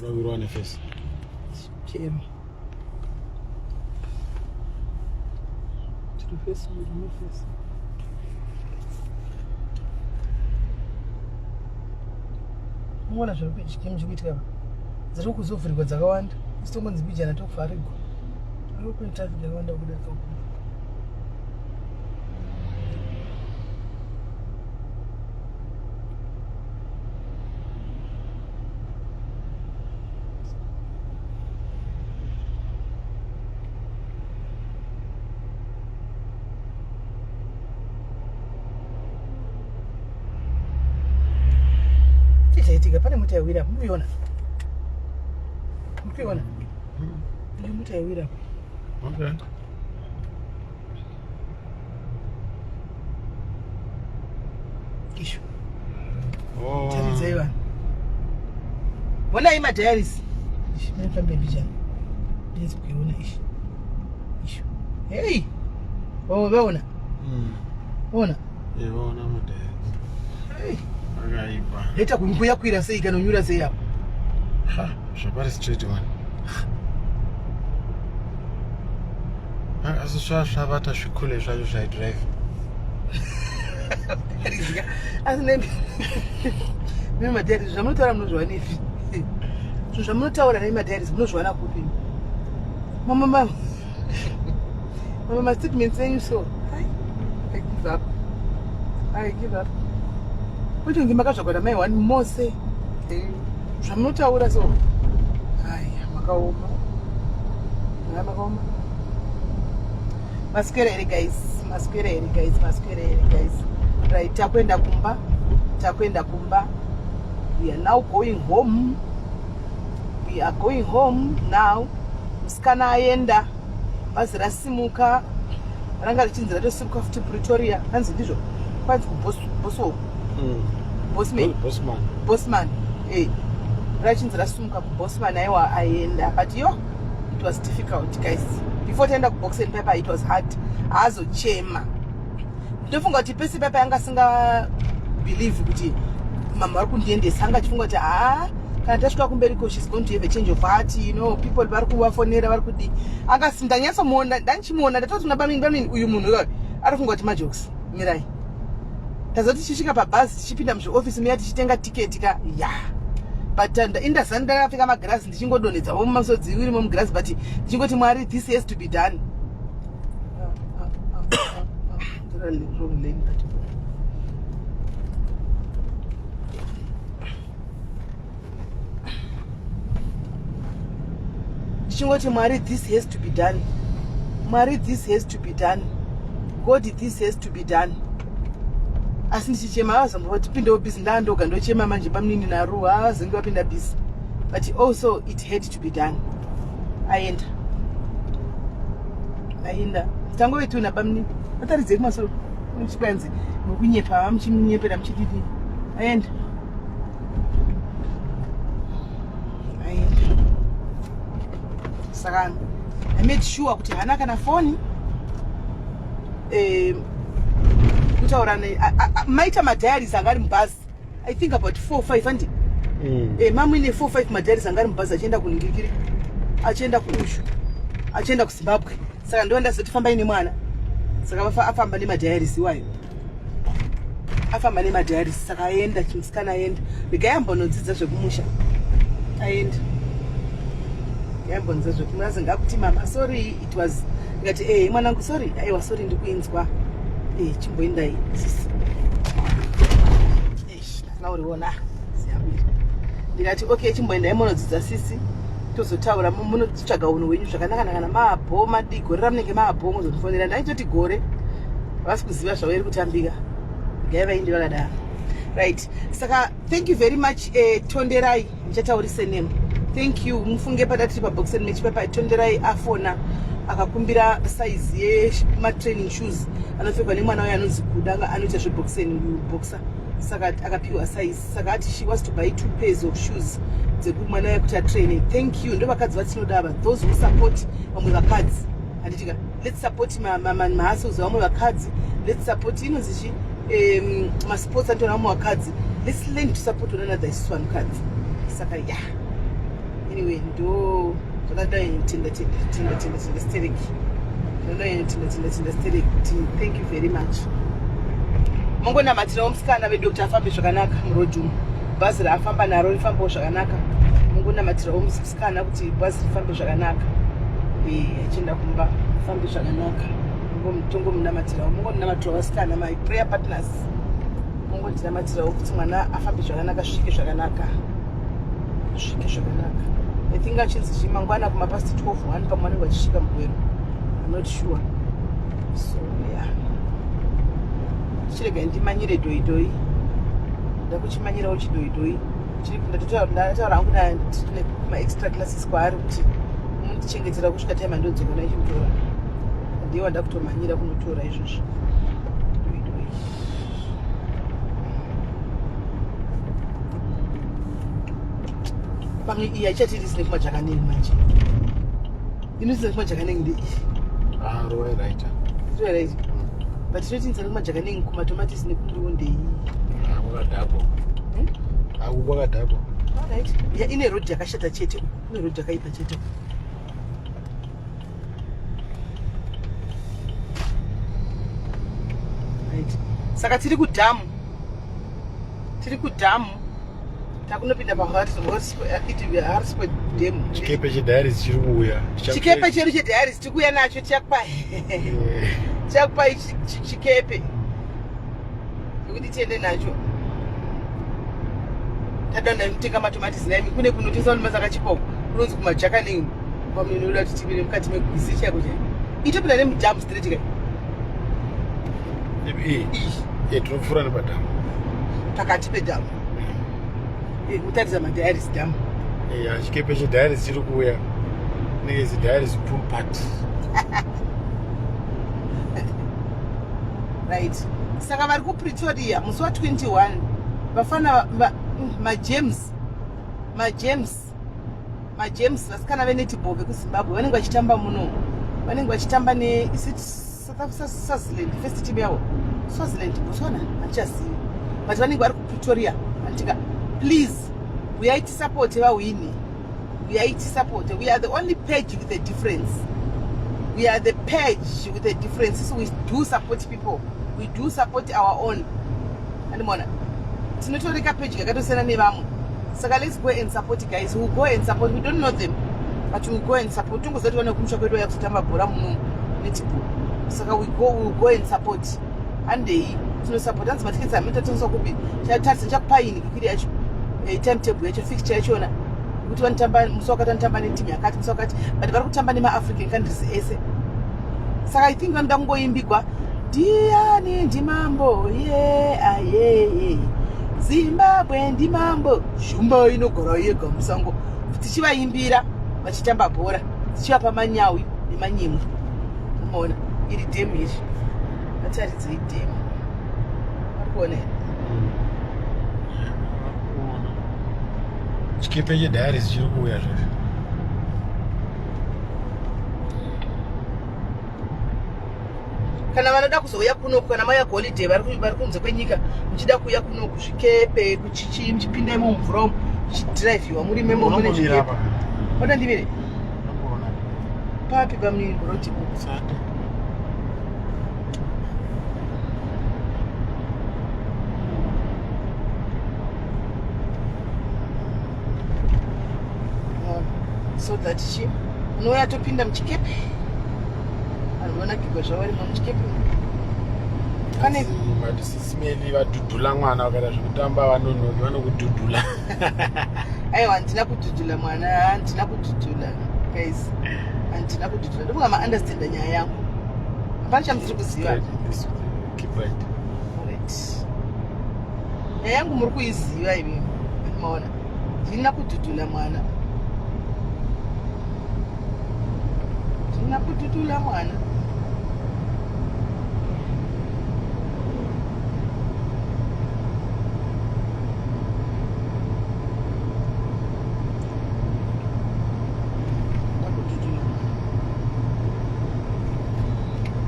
Urawirwa nefesi. Chema. Tiri fesi uri fesi. Muona zviri kuitika chikuitika apa. Dziri kuzovhurigwa dzakawanda. Isitongonzi bijana tokuvharigwa. Ari kune traffic yakawanda kudarika uku. Chaitika pane mota yawira mukuiona mukuiona iyo mota yawira Okay. Isho. Oh. Taridzai vanhu. Honai madiaries. Ishi mafambe mbichana. Ndinzi kuiona ishi. Isho. Hey. Oh, vaona. Ona. Eh, vaona madiaries. Hey. Akaipa. Leta kunguya kwira sei kana unyura sei apo. Ha, zvapari straight one. Asi zvavata zvikule zvacho zvaidrive. Asi nemi madiaries zvamunotaura munozviwanepi? Zvinhu zvamunotaura nemi madiaries munozviwana kupi? Mama mama mama mastatements enyu so. I give up. I give up. Kuti kunge makazvagwa namai one mose. Zvamunotaura so. Ai, makaoma. Ai, makaoma. Maswera here guys? Maswera here guys? Maswera here guys? Right, takuenda kumba. Takuenda kumba. We are now going home. We are going home now. Musikana aenda. Bhazi rasimuka. Ranga richinzi ratosimuka futi Pretoria. Hanzi ndizvo. Kwanzi kuBoswell. Bosman. Bosman. Bosman. Eh. Rachinzi rasimuka kuBosman aiwa aenda. But yo, it was difficult guys. Before taenda kuBoxen paper it was hard. Azochema. Ndofunga kuti pese paper yanga asinga believe kuti mama vari kundiendesa anga achifunga kuti haa kana tasvika kumberi ko she's going to have a change of heart you know people vari kuvafonera vari kudii anga ndanyatsomuona ndandichimuona ndatoti kuna bamini bamini uyu munhu uyu ari kufunga kuti majokes mirai tazoti tichisvika pabhazi tichipinda muzviofisi muya tichitenga tiketi ka ya but indazani ndakapfeka magirazi ndichingodonhedzawo mumasodzi irimo mugirazi but ndichingoti mwari this has to be done. Wrong lane, but ndichingoti mwari this has to be done, mwari this has to be done, god this has to be done. Asi ndichichema vazombo tipindewo busy, ndandoga ndochema manje bamunini naruwa vazenge vapinda busy, but also it had to be done. Aenda aenda tangove tuna bamunini vataridzei kumasoro muchipanzi mukunyepa muchinyepera muchididi. Aenda aenda. Saka I made sure kuti hana kana foni kutaura maita madiaries anga ari mubhazi. I think about 4 5 andi mamuine 4 5 madiaries anga ari mubhazi achienda kuningirikiri, achienda kuushu, achienda kuZimbabwe. Saka ndo ndazoti fambai nemwana. Saka afamba nemadiaries iwayo, afamba nemadiaries. Saka aenda chimusikana aenda, regai ambonodzidza zvekumusha. Aenda yambonzwa zvekumusha ngakuti mama sorry it was, ndikati mwanangu sorry, aiwa sorry ndikuinzwa, chimboendai sisi. Ndasina kuriona ziyambiri. Ndikati okay, chimboendai munodzidza sisi, tozotaura munotsvaga unhu hwenyu zvakanaka kana maabho madii gore ramunenge maabho muzondifonera. Ndaitoti gore vasi kuziva zvavo iri kutambika gai vaindi vakadaro. Right, saka thank you very much. Tonderai ndichataurisa name. Thank you. Mufunge pada tiri paboxen match papa Tonderai afona akakumbira size yematraining shoes anopfekwa nemwana uyo anonzi Kuda, anoita zveboxen uyu boxer. Saka akapiwa size, saka ati she wants to buy 2 pairs of shoes dzekumwana uyo kuti atraine. Thank you. Ndo vakadzi vatinoda ava, those who support vamwe vakadzi. Handitika let's support mahustles vamwe vakadzi, let's support inonzi chi masports anotoona vamwe vakadzi. Let's learn to support one another isusu vanhukadzi. Saka yeah, Anyway, ndo zvakadai. Tenda, tenda, tenda, tenda, tenda stereki. Zvakadai, tenda, tenda, tenda stereki kuti thank you very much. Mongonamatirawo musikana vedu kuti afambe zvakanaka murodhi umu. Bhazi raafamba naro rifambewo zvakanaka. Mongonamatirawo musikana kuti bhazi rifambe zvakanaka, achienda kumba, afambe zvakanaka. Tongomunamatirawo, mongonamatirawo vasikana, my prayer partners, mongondinamatirawo kuti mwana afambe zvakanaka, svike zvakanaka, svike zvakanaka. I think achinzi chi mangwana kumapast 12 1 pamwe vanenge vachisvika muGweru. I'm not sure. So yeah, chirega ndimanyire dhoidhoi. Ndakuchimanyirawo chidhoidhoi. Ndataura hangu maextra classes kwaari kuti mundichengetera kusvika time andodzoka naichimutora. Ndiye wandakutomanyira kunotora izvozvo, dhoidhoi. Pamwe iyi haichatirisi nekumajakaneni manje. Inotinza nekumajakaneni ndeiyi. Ah, rova right. Right, but inotinza nekumajakaneni kumatomatisi nekundoo ndeiyi. Kwakadhakwa aku, kwakadhakwa. Alright. Ya, ine road yakashata chete, ine road yakaipa chete. Right, saka tiri kudhamu, tiri kudhamu, takunopinda paHarisburg Dam. Chikepe chediaries chiri kuuya. Chikepe chedu chediaries tiri kuuya nacho. Tichakupai, tichakupai chikepe ekuti tiende nacho. Tadanda kutenga matomatisi naimi kune kunotengesa matomasi akachipa kunonzi kumaJakaneng. Pamunoda kuti tipinde mukati megwizi chaiko chaiko, itopinda nemudhamu straight kai. Tinopfuura nepadhamu. Pakati pedhamu, utaridza madiaries dam. Ya, chikepe chediaries chiri kuuya, inenge zidiaries pool party. Right, saka vari kuPretoria musi wa21, vafana maJames, maJames, maJames, vasikana venetball vekuZimbabwe vanenge vachitamba muno. Vanenge vachitamba ne, is it Swaziland? First team yavo Swaziland, Botswana, handichazivi, but vanenge vari kuPretoria. Handitika, please uyai tisapote vahwini, uyai tisapote. We are the only page with a difference. We are the page with a difference. So we do support people, we do support our own. Andimona tinotoreka page kakatosiyana nevamwe. Saka let's go and support, guys. We go and support. We don't know them, but we go and support. Tongoziva kuti vane kumusha kwedu vaya kuzotamba bhora muno netball. Saka we go and support. Handei tinosapota. Hanzi matiketi ametatengeswa kupi? Chatarisa, ndichakupaini kikiri yacho, timetable yacho, fixture yachona, kuti vanotamba musi wakati, vanotamba netimu yakati musi wakati, but vari kutamba nemaAfrican countries ese. Saka I think vanoda kungoimbigwa ndiani ndimambo ye ayeye, Zimbabwe ndimambo, shumba inogara yega musango, tichivaimbira vachitamba bhora, tichivapa manyawi nemanyimwe. Umaona iri dhemu iri, vataridzei dhemu. Vari kuona here? Chikepe chediaries chiri kuuya zvazvo. Kana vanoda kuzouya kunoku, kana mauya kuholiday, vari kunze kwenyika, muchida kuuya kunoku, zvikepe kuchichi, muchipinda imo mumvura umu, muchidhiraivhiwa muri memo mune Unombomira zvikepe. apa. Oda ndimire? Unomboona. Papi pamuroti? Sate. So that chi unouya topinda muchikepe, vanhu vonakirwa zvavo varimo muchikepe. Pane Matisimeli vadhudhula mwana, vakaita zvekutamba, vanonoki vanokudhudhula. Aiwa, handina kudhudhula mwana, handina kudhudhula, guys, handina kudhudhula. Ndofunga maunderstanda nyaya yangu, hapana chamusiri kuziva. Keep right. Alright. Nyaya yangu muri kuiziva imi, maona, ndina kudhudhula mwana, ndina kudhudhula mwana. Ndakudhudhula mwana.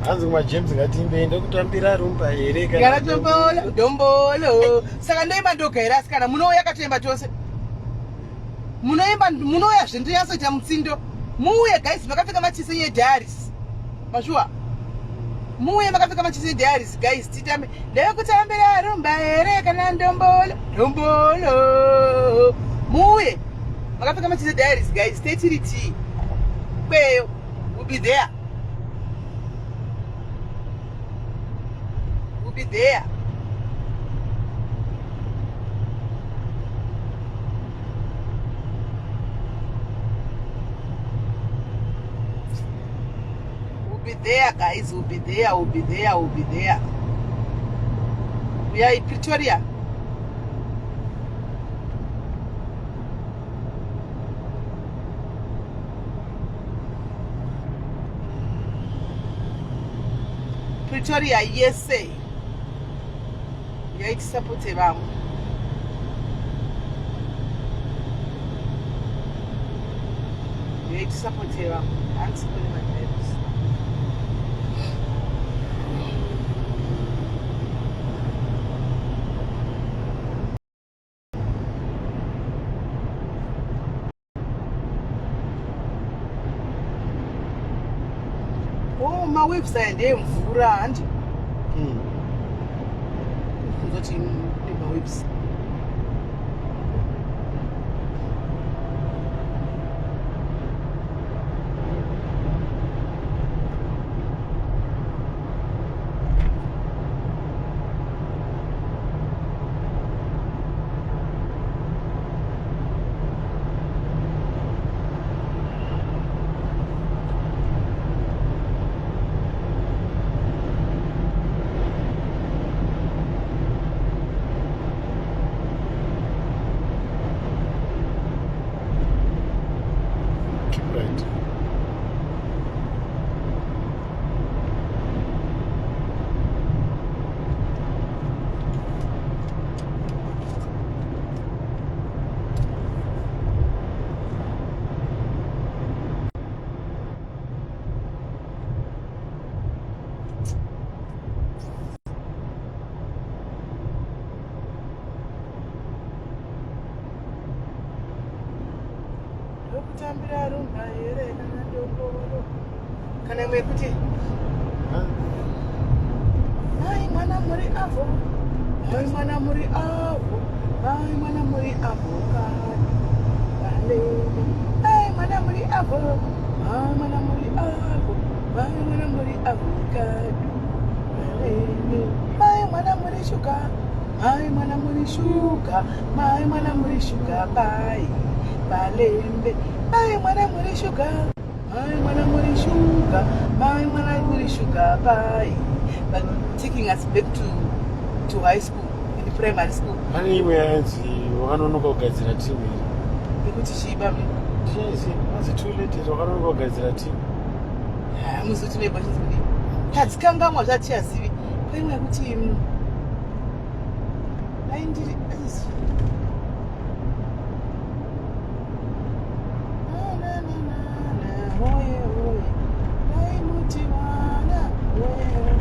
Hanzi kumaJames ngatiimbei ndokutambira rumba here? Kana dombolo dombolo. Saka ndoimba ndoga here asikana? Munouya katoimba tose. Munoimba munouya zve ndonyatsoita mutsindo. Muuye guys makapfeka machisi enyu ediaries. Mashuwa. Muuye makapfeka machisi ediaries guys titambe. Ndekutambira rumba here kana ndombolo? Ndombolo. Muuye makapfeka machisi ediaries guys tetiri tii. Kweyo. We'll be there. We'll be there. We'll be there, guys. We'll be there. We'll be there. We'll be there. We are in Pretoria. Pretoria yese yaitisapote vamwe yaitisapote vamwe hanzi kune madrivers. Oh, mawaves aya ndeemvura handi Kuzoti ndemawaves. Keep right. Ndokutambira rumba here kana ndomboro kana imwe yekuti mai mwana muri avo, mai mwana muri avo, mai mwana muri avo kani valele, mai mwana muri avo, mai mwana muri avo, mai mwana muri avo kani valele, mai mwana muri shuga, mai mwana muri shuga, mai mwana muri shuga pai palembe, mai mwana muri shuga, mai mwana muri shuga, mai mwana muri shuga pai. But taking us back to high school and primary school. Pane imwe yainzi wakanonoka kugadzira timu iri. Yekuti chii bamwe? Chizi, hanzi too late, wakanonoka kugadzira timu. Muzi kuti neighbor chinzi kudii? Tadzikangamwa zvatichazivi. Paimwe yekuti dai ndiri Na, na, na, na, na, oye, oye. Dai muti wana, oye, oye.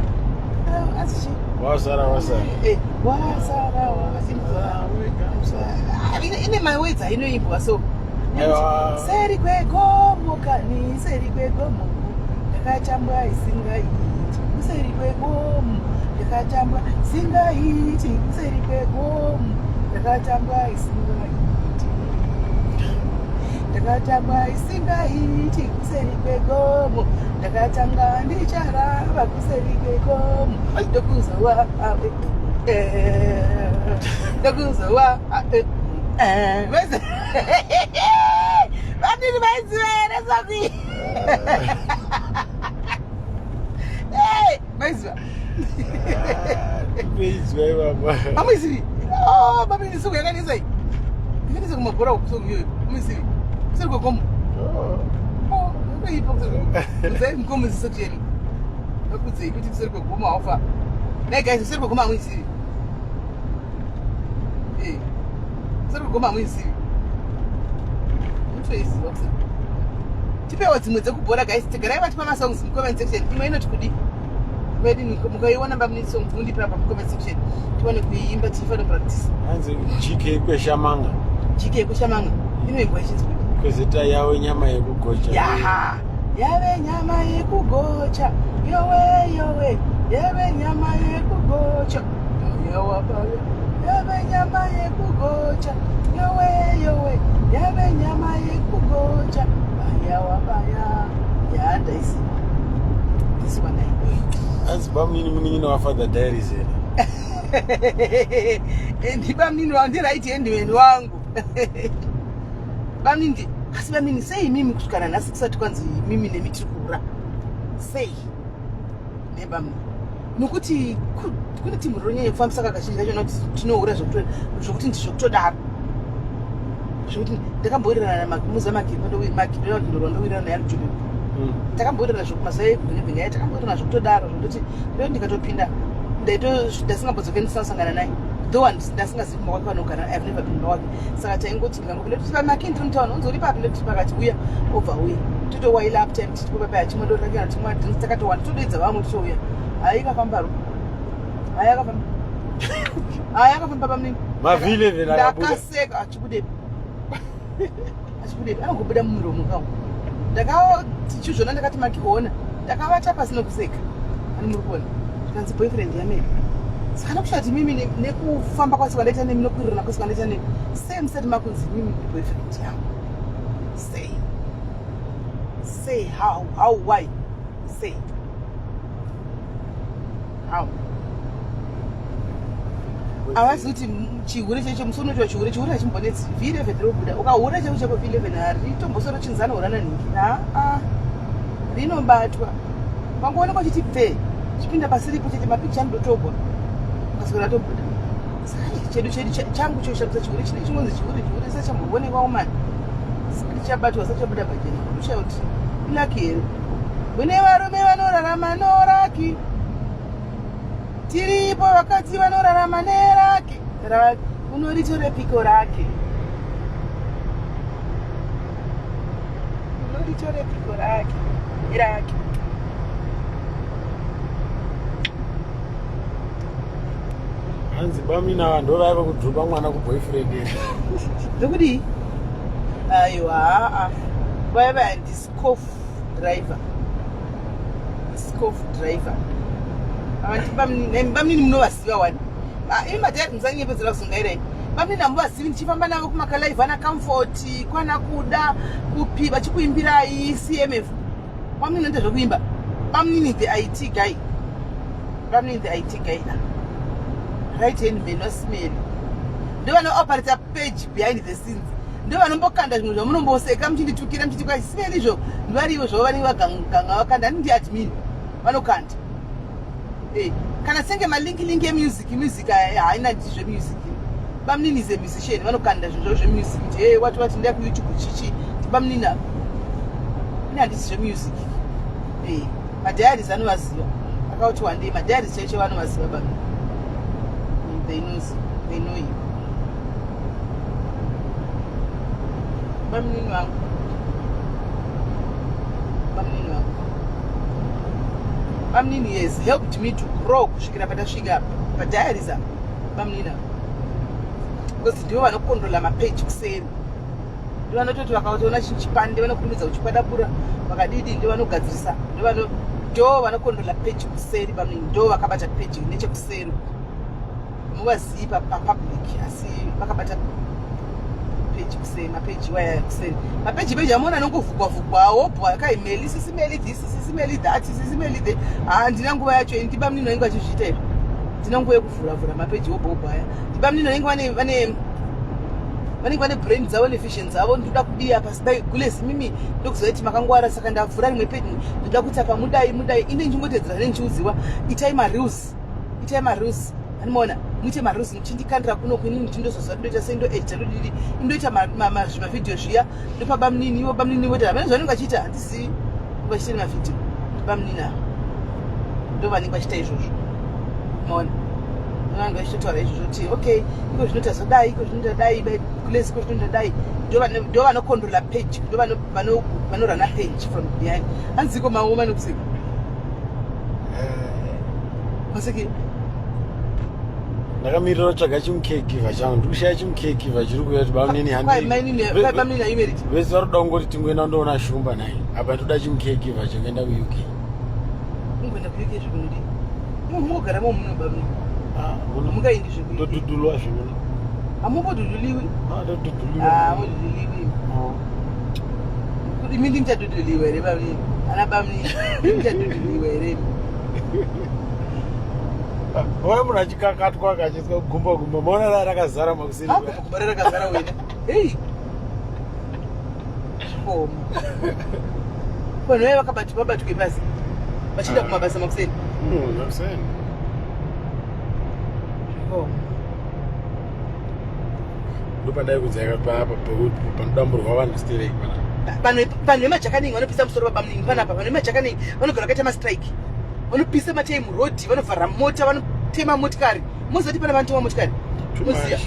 Ah, asi chii? Wasara wasara. Eh, wasara wasara. Ine mawords ainoimbwa so. Aiwa. Seri kwegomo kani, seri kwegomo ndakatambwa isingaiti. Kuseri kwegomo ndakatambwa isingaiti. Kuseri kwegomo ndakatambwa isingaiti. Ndakatambwa isingaiti kuseri kwegomo ndakatanga ndicharava kuseri kwegomo ndokuzowa ndokuzowa vandini vaiziva here soki maiziva? Kuidzwa ivapa. Amuizivi? Babini song yakanisa iyi, yakanisa kumabhora uku song iyoyo. Amuizivi kuseri kwegomo? Kuipa kuseri kwegomo. Udzai mukomo ziso chenu vakudzei kuti kuseri kwegomo haufa. Nai guys, kuseri kwegomo hamuizivi? Kuseri kwegomo hamuizivi? Mutoiziva kuseri. Tipewo dzimwe dzekubhora guys, tigarai vatipa masongs mucomment section. Imwe inoti kudi wedini mukaiona mbamuni song mundipe apa mucomment section tiwane kuiimba tichifanira practice. Hanzi GK kweshamanga. GK kweshamanga. Inoimbwa ichinzi kudii? Kwezita yawe nyama yekugocha. Yaha, yave nyama yekugocha, yowe yowe, yave nyama yekugocha, yawa paya, yave nyama yekugocha, yowe yowe, yave nyama yekugocha, yawa paya, yandaisiwa. This one I know it. Hanzi bamunini munin'ina waFather Diaries here? Ndibamnini wangu, ndi right hand man wangu. Bamnini, asi bamnini, sei imimi kusvika nanhasi kusati kwanzi mimi nemi tiri kuhura? Sei nebamnini? Nokuti kune timu rinonyanya kufambisa kakazhinji kacho noti tinohura zvokuti ndizvokutodaro, zvokuti ndakambowirirana namamuza magirindorwa, ndowirirana naye ari Takambowirirana zvokumazuva ekubvengebvenge aye, takambowirirana zvokutodaro, zvokutoti ndoti ndikatopinda ndasingambodzoke ndisina naye, though ndasingazivi kumba kwake vanogara. I have never been kumba kwake. Saka taingoti ndikangopinda kuti pamaki ndiri mutauni, unzi uri papi, ndoti pakati, uya, obva uya, totowaila up time titi papa chimwe ndorake kana timwa drinks takatowanda, todoidza vamwe, totouya. Hayi, ikafamba ro, hayi, akafamba, hayi, akafamba pamunini. Mavhi 11 akabuda. Ndakaseka. Achibudepi? Achibudepi? Anongobuda mumuromo kawo. Ndakatichizvona, ndakati makiona, ndakavata pasi nokuseka. Ani muri kuona zvikanzi boyfriend yamene. Saka ndakushati mimi nekufamba kwasi kwandaita nemi, nokuwirirana kwasi kwandaita nemi, sei musati makunzi mimi ndiboyfriend yangu? Sei? Sei? How? Why? Sei? How? Havazi kuti chihure checho musi unoitwa chihure, chihure hachimbonetsi. V11 robuda, ukahura chako chako V11 haritombosoro chinzano hurana nhingi haa, rinobatwa pangoonekwa chiti pfe, chipinda pasiripo chete, mapikicha anodotogwa, ukaswera tobuda. Saka chedu chedu changu choshamisa chihure chine chingonzi chihure, chihure sachamboonekwa umani chabatwa, sachabuda pachena. Ushaya kuti ilucky here. Kune varume vanorarama neluck, tiripo vakadzi vanorarama neluck. Unoritorepiko rake? Unoritorepiko rake irake? Hanzi bamunini ava ndo vaiva kudhuba mwana kuboyfriend here? Ndokudii? Aiwa, aa, vaiva ndiscof driver, scof driver. Bamnini munovaziva wani imi madhayari, musanyepedzera kuzungairai. Bamnini hamuvazivi? Ndichifamba navo kumakalive ana Comfort, kwana Kuda kupi, vachikuimbirai CMF. Bamnini noita zvekuimba. Bamnini the IT guy, bamnini the IT guy, right hand man wasimeri, ndo vanooperata page behind the scenes, ndo vanombokanda zvimwe zvamunomboseka muchinditukira muchiti kwai simeri izvo. Ndivarivo zvavo vanenge vaganga vakanda. Ani ndi admin, vanokanda. Kana senge malinki linki emusic, music haina zvemusic. Bamnini is a musician, vanokanda zvinhu zvavo zvemusic kuti e wati wati ndaya kuYouTube chichi. Bamnini ava, ini handisi zvemusic. Madiaries anovaziva akauti wandei, madiaries chaicho vanovaziva bamnini. They knows, they know you. Bamnini vangu, bamnini vangu, bamnini has helped me to grow kusvikira patasvika padiaries apa. Bamnini ava, because ndivo vanokontrola mapeji kuseri, ndo vanototi vakatoona chinhu chipande vanokurumidza kuchikwadabura, vakadidi ndo vanogadzirisa, ndo vanokontrola peji kuseri. Bamnini ndo vakabata peji nechekuseri. Muvazivi papublic, asi vakabata peji kuseri, mapeji iwaya kuseri, mapeji peji amuona anongovhugwa vhugwa wobwa akaimeli sisimeli this, sisimeli that, sisimeli the. Handina nguva yacho. Ndibamnini vanenge vachizviita izvo. Ndina nguva yekuvhura vhura mapeji wobwa aya. Ndibamnini vanenge vane vanenge vane brain dzavo nevision dzavo. Ndoda kudii apa sidai gulesi mimi, ndokuziva kuti makangwara, saka ndavhura rimwe peji, ndoda kuti apa mudai mudai. Ine ndichingoteedzera ne ndichiudziwa itai mareels, itai mareels, animaona muite mareels muchindikandira kuno kuinini, ndindozoziva ndoita sei, ndoedita, ndodidi, indoita zvimavhidhiyo zviya, ndopa bamunini, ivo bamunini voita hamene zvanenge vachiita, handizivi vachiita nemavhidhiyo. Bamunini ava ndo vanenge vachiita izvozvo, maona, vanenge vachitotaura izvozvo kuti okay, iko zvino tazodai, iko zvino tadai, kulezi iko zvino tadai. Ndo vanokontrola page, ndo vanorana page from behind. Hanziko maoma nokuseka maseki. Ndakamirira kutsvaga chimucaregiver changu, ndikushaya chimucaregiver chiri kuuya kuti bamunini. Kwai bamunini aimeriti. Vese vari kuda kungoti tingoenda kundoona Shumba nai apa. Ndoda chimucaregiver chekuenda kuUK. Ungoenda kuUK zvekunodi? Mungogara mo muno, bamunini. Hamungaendi zvekuUK. Ndodhudhulwa zvemuno. Hamumbodhudhuliwi. Ah, ndodhudhuliwa. Ah, mudhudhuliwi. Oh. Imi ndimuchadhudhuliwa here, bamunini? Ana bamunini, ndimuchadhudhuliwa here? Ona munhu achikakatwa, akachiswa gumba gumba, maona rakazara makuseri. Agumba rakazara wena. Hei, zvikomo. Vanhu vaiva vabatwe pasi vachienda kumabasa makuseni. Makuseni. Zvikomo. Ndopandai kudzaka papa panodamburwa vanhu stereki pana. Vanhu vemajakaningi vanopisa musoro, babamunini. Panapa vanhu vemajakaningi vanogara vakaita mastrike, vanopisa matai murodhi, vanovhara mota, vanotema motikari. Mozoti pana vanotema motikari, moziya?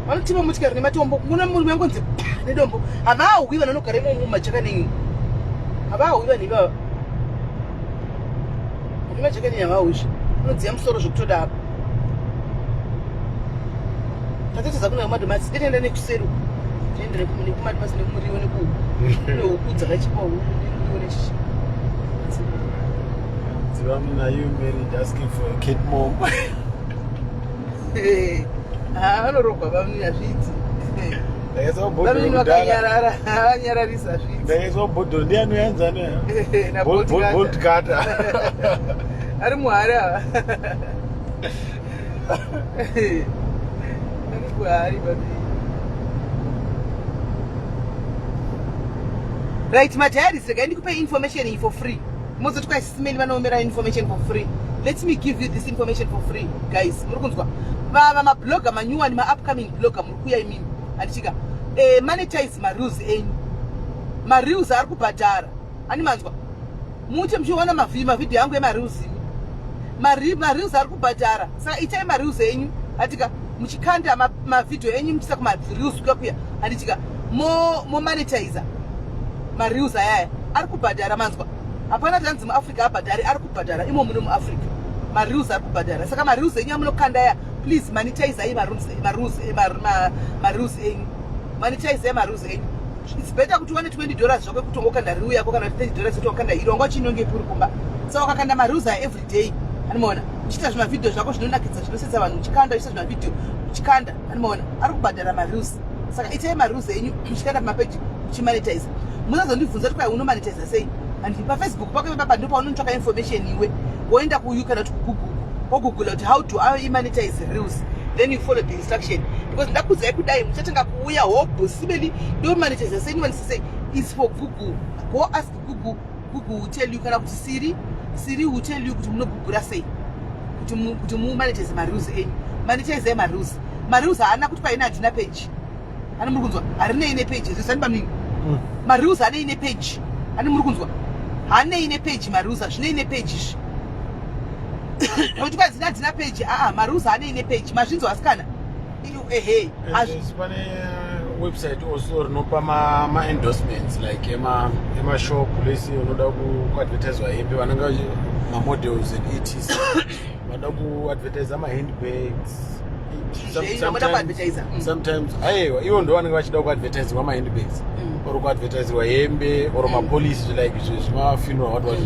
Vanotema motikari nematombo. Kuna munhu yangonzi pa nedombo. Havahwi vanhu vanogara imomo mumajakaningi, havahwi vanhu ivava. Vanhu vemajakaningi havahwizve, vanodziya musoro zvekutodaro. Tatatiza kuna madomasi, tinoenda nekuseru, tinoenda nekumadomasi, nekumuriwo, nehuku dzakachipa huku nemuriwo nechichi. Dzivamuna, you married, asking for a cat mom. Ha, vanorogwa bamunini, hazviiti. Ndakaiswa bhodhoro Bamunini kudhara. vakanyarara, vanyararisa, hazviiti. Ndakaiswa bhodhoro, ndiani uyanzani? Na Bolt cutter. Ari muhari ava, ari muhari bamunini. Right, madiaries, regai ndikupe information iyi for free. Mozoti kwaisisimeni vanoomera information for free. Let me give you this information for free, guys. Muri kunzwa? Vava mablogger manyuwani, maupcoming blogger muri kuuya imimi, handichika monetize mareels enyu. Mareels ari kubhadhara, ani manzwa? Muche muchiona mavhidhiyo angu emareels imi. Mareels ari kubhadhara, saka itai mareels enyu, handitika? Muchikanda mavhidhiyo enyu muchiisa kumareels kuya kuya, handitika? Momonetiza mareels ayaya, ari kubhadhara, manzwa? Hapana tanzi muAfrica abhadhari, ari kubhadhara imo muno muAfrica. Mareels ari kubhadhara, saka mareels enyu amunokanda aya, please monetizai mareels enyu, monetizai mareels enyu. It's better kuti uwane $20 zvako kutongokanda reel yako, kana kuti $30 kuti wakanda iro wanga uchinongepi uri kumba. Saka wakakanda mareels aya every day, animaona, uchiita zvimavhidhiyo zvako zvinonakidza, zvinosetsa vanhu, uchikanda, uchiita zvimavhidhiyo uchikanda, animaona, ari kubhadhara mareels. Saka itai mareels enyu muchikanda pamapeji muchimonetize. Musazondibvunza kuti kwai unomonetiza sei. Handi paFacebook pako ipapa ndo paunotsvaka information iwe, woenda kuyu kana kuti kuGoogle, wogoogle kuti "How do I monetize reels?" Then you follow the instruction, because ndakudzai kudai muchatanga kuuya hobho, "Simeli, ndomonetiza sei, ndomonetiza sei?" Is for Google. Go ask Google, Google will tell you, kana kuti Siri. Siri will tell you kuti munogugura sei kuti mumonetize mareels enyu. Monetizai mareels. Mareels haana kuti paina handina page. Ani muri kunzwa? Harinei nepage zvisani pamunini. Mareels hanei nepage. Ani muri kunzwa? Hanei nepage mareels, hazvinei nepage izvi nekuti kwadzina hadzina page. Aa, mareels hanei nepage. Mazvinzwa, asikana? Ehe. Pane website also rinopa maendorsements like emashop. Lesi unoda kuadvertiswa hembe, vanenge mamodels and etc, vanoda kuadvertisa mahandbags. Vanoda kuadvertisa. Sometimes aiwa, ivo ndo vanenge vachida kuadvertisirwa mahandbags or kuadvertisirwa hembe or mapolicy, like zvemafuneral, what what,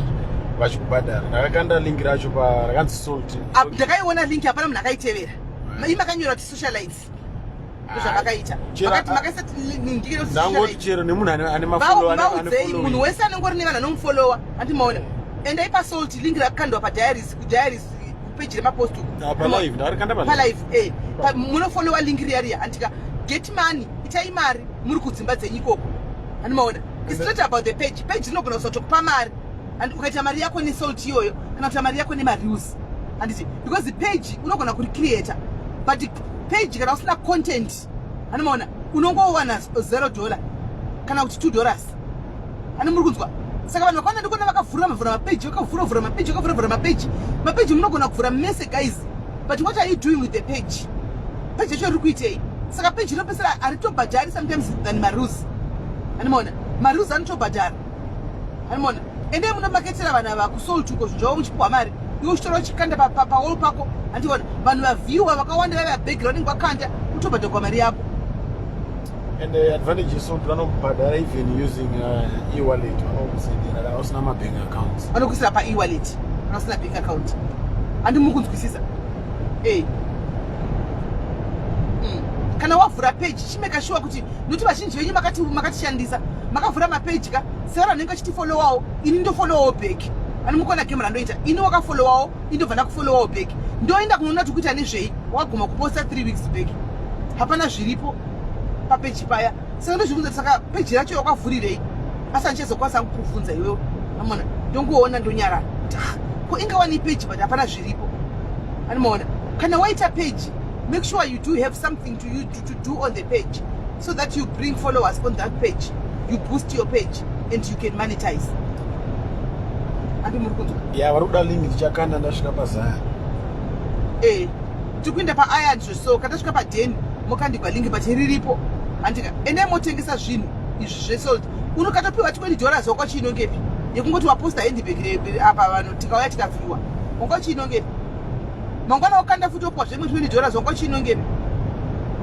vachikubhadhara. Ndakakanda link racho pa rakanzi Salt. Ndakaiona link, hapana munhu akaitevera. Ii, makanyora kuti socialites, ndozvamakaita. Makaisa link. Ndangoti chero nemunhu ane Vaudzei munhu wese anenge uri nevanhu anomufollowa, handimaona? Endai paSalt, link rakakandwa padiaries, kudiaries, kupeji remapost. Palive ndarikanda. Palive munofollowa link riya riya, andika? Get money, itai mari muri kudzimba dzenyu ikoko, handimaona? It's not about the page. Page rinogona kusatokupa mari, and ukaita mari yako nesalt iyoyo, kana kuita mari yako nemareels, handiti? Because page unogona kuricreata, but page kana usina content, handimaona, unongowana $0 kana kuti $2. Ani muri kunzwa? Saka vanhu vakawanda ndikuona vakavhura mavhura mapeji, vakavhura vhura mapeji, vakavhura vhura mapeji. Mapeji munogona kuvhura mese, guys, but what are you doing with the page? Page yacho riri kuitei? Saka page rinopesera haritobhadhari sometimes than mareels, animaona? Mareels anotobhadhara, animaona? Endei munomaketera vanhu ava kuSalt uko, zvinhu zvavo muchipiwa mari. Iwe uchitora uchikanda pawall pako, handiona vanhu vaviewa vakawanda vaiva background vanenge vakanda, utobhadharwa mari yako. And the advantage is kuti vanobhadhara even using e-wallet, vanokusendera kana usina mabank accounts. Vanokuisira pae-wallet kana usina bank account. Handi muri kunzwisisa? Kana wavhura page, chimake sure kuti, nokuti vazhinji venyu makatishandisa, makavhura mapeji ka, sevanhu vanenge vachitifollowawo, ini ndofollowawo back. Ani mukuona game randoita ini, wakafollowawo, indobva ndakufollowawo back, ndoenda kunoona kuti kuita nezvei. Waguma kuposta 3 weeks back, hapana zviripo papeji paya. Saka ndozvibvunza, saka peji racho wakavhurirei? Asi handichazokwanisa kukubvunza iwewe, amona ndongoona ndonyarara kuti, ah, ko ingawani peji but hapana zviripo. Animaona, kana waita page, make sure you do have something to do on the page so that you bring followers on that page, you boost your page and you can monetize. Andi muri kunzwa? Ya, vari kuda link, ndichakanda ndasvika pazaya. Tiri kuenda paIron, so katasvika padheni mokandigwa link, but riripo, handika? Endai motengesa zvinhu izvi zvesalt. Unokatopiwa $20, wanga uchiinongepi yekungoti waposta handbag apa, vanhu tikauya tikavhiwa, wanga uchiinongepi? Mangwana wakanda futi, wopiwa zvemwe $20, wanga uchiinongepi?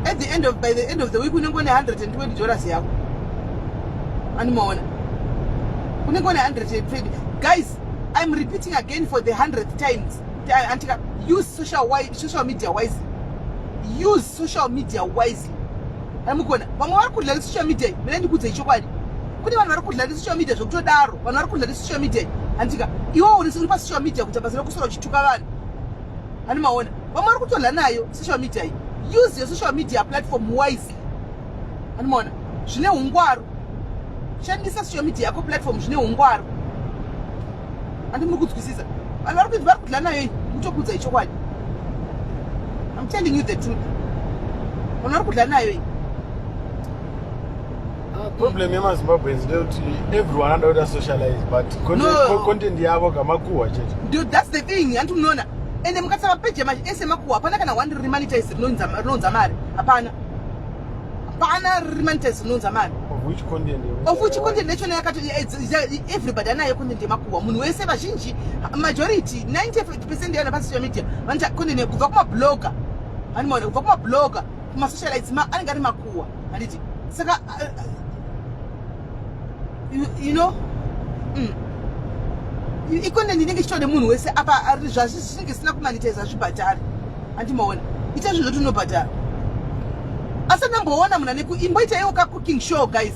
At the end of by the end of the week unenge une $120 yako. Animaona, unenge une 120. Guys, I'm repeating again for the 100th times, antika, use social media wisely. Use social media wisely. Amukuona vamwe vari kudla nesocial media. Mina ndikudzei chokwadi, kune vanhu vari kudla nesocial media zvekutodaro. Vanhu vari kudla nesocial media, handika? Iwo uri pasocial media kuita basa rekusora uchituka vanhu. Hani maona, vamwe vari kutodla nayo social media iyi. Use your social media platform wisely. Hani maona, zvine ungwaru. Shandisa social media yako platform zvine ungwaru. Handi muri kunzwisisa? Vanhu vari kudla nayo iyi, ndikutokuudzai chokwadi. I'm telling you the truth, vanhu vari kudla nayo iyi. Problem yemaZimbabweans ndeyekuti everyone anoda kuita socialize, but No. content yavo kamakuhwa chete. That's the thing. Hanti munoona, ende mukatsa mapeji ese makuhwa, hapana kana one riri monetize rinounza mari. Hapana, hapana riri monetize rinounza mari. Of which content? Of which content yachona yakati everybody anayo content yemakuhwa. Munhu wese, vazhinji, majority, 90% yevanhu pasocial media vanoita content kubva kumablogger. Handimaona, kubva kumablogger, kumasocialites, anenge ari makuhwa, handiti? Saka icontent inenge ichitoda nemunhu wese apa zvazvi zvinenge zvisina kumonetize, zvibhadhari. Handimaona, ita zvinhu zvoti unobhadhara. Asi ndamboona munhu ane imboitaiwo kacooking show, guys.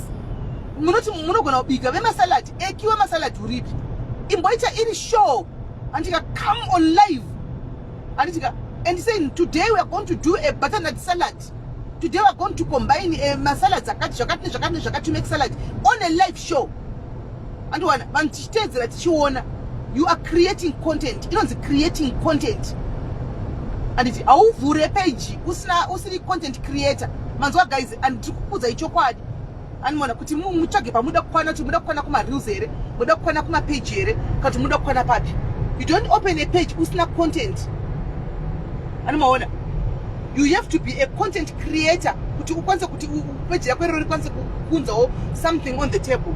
Munoti munogona kubika vemasalad, eki wemasalad uripi? Imboita iri show, handika? Come on live, handitika, and saying, "Today we are going to do a butternut salad. Today we are going to combine masalads akati zvakati nezvakati nezvakati to make salad," on a live show. Andiwana vanhu tichiteedzera, tichiona. You are creating content, inonzi creating content, handiti? Hauvhure page usina usiri content creator. Manzwa, guys? And tiri kukuudzai chokwadi. Animona kuti mutsvage pamuda kukwana, kuti muda kukwana kumareels here, muda kukwana kumapeji here, kana kuti muda kukwana papi. You don't open a page usina content. Animaona, you have to be a content creator kuti ukwanise kuti peji yako iroro rikwanise kuunzawo something on the table.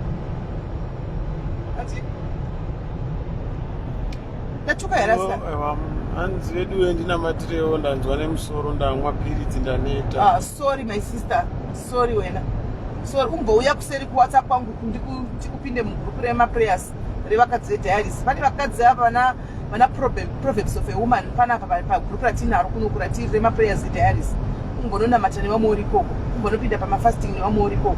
Ati ndatuka here, asika? Hanzi veduwe, ndinamatirewo, ndanzwa nemusoro, ndamwa piritsi, ndaneta. Ah, sorry my sister, sorry wena, sorry. Umbouya kuseri kuWhatsApp kwangu, tikupinde mugrupu remaprayers revakadzi vediaries. Pane vakadzi ava vana Proverbs of a Woman panapa pagrupu ratinaro kunoku ratiri remaprayers ediaries. Umbononamata nevamwe uri ikoko, umbonopinda pamafasting nevamwe uri ikoko.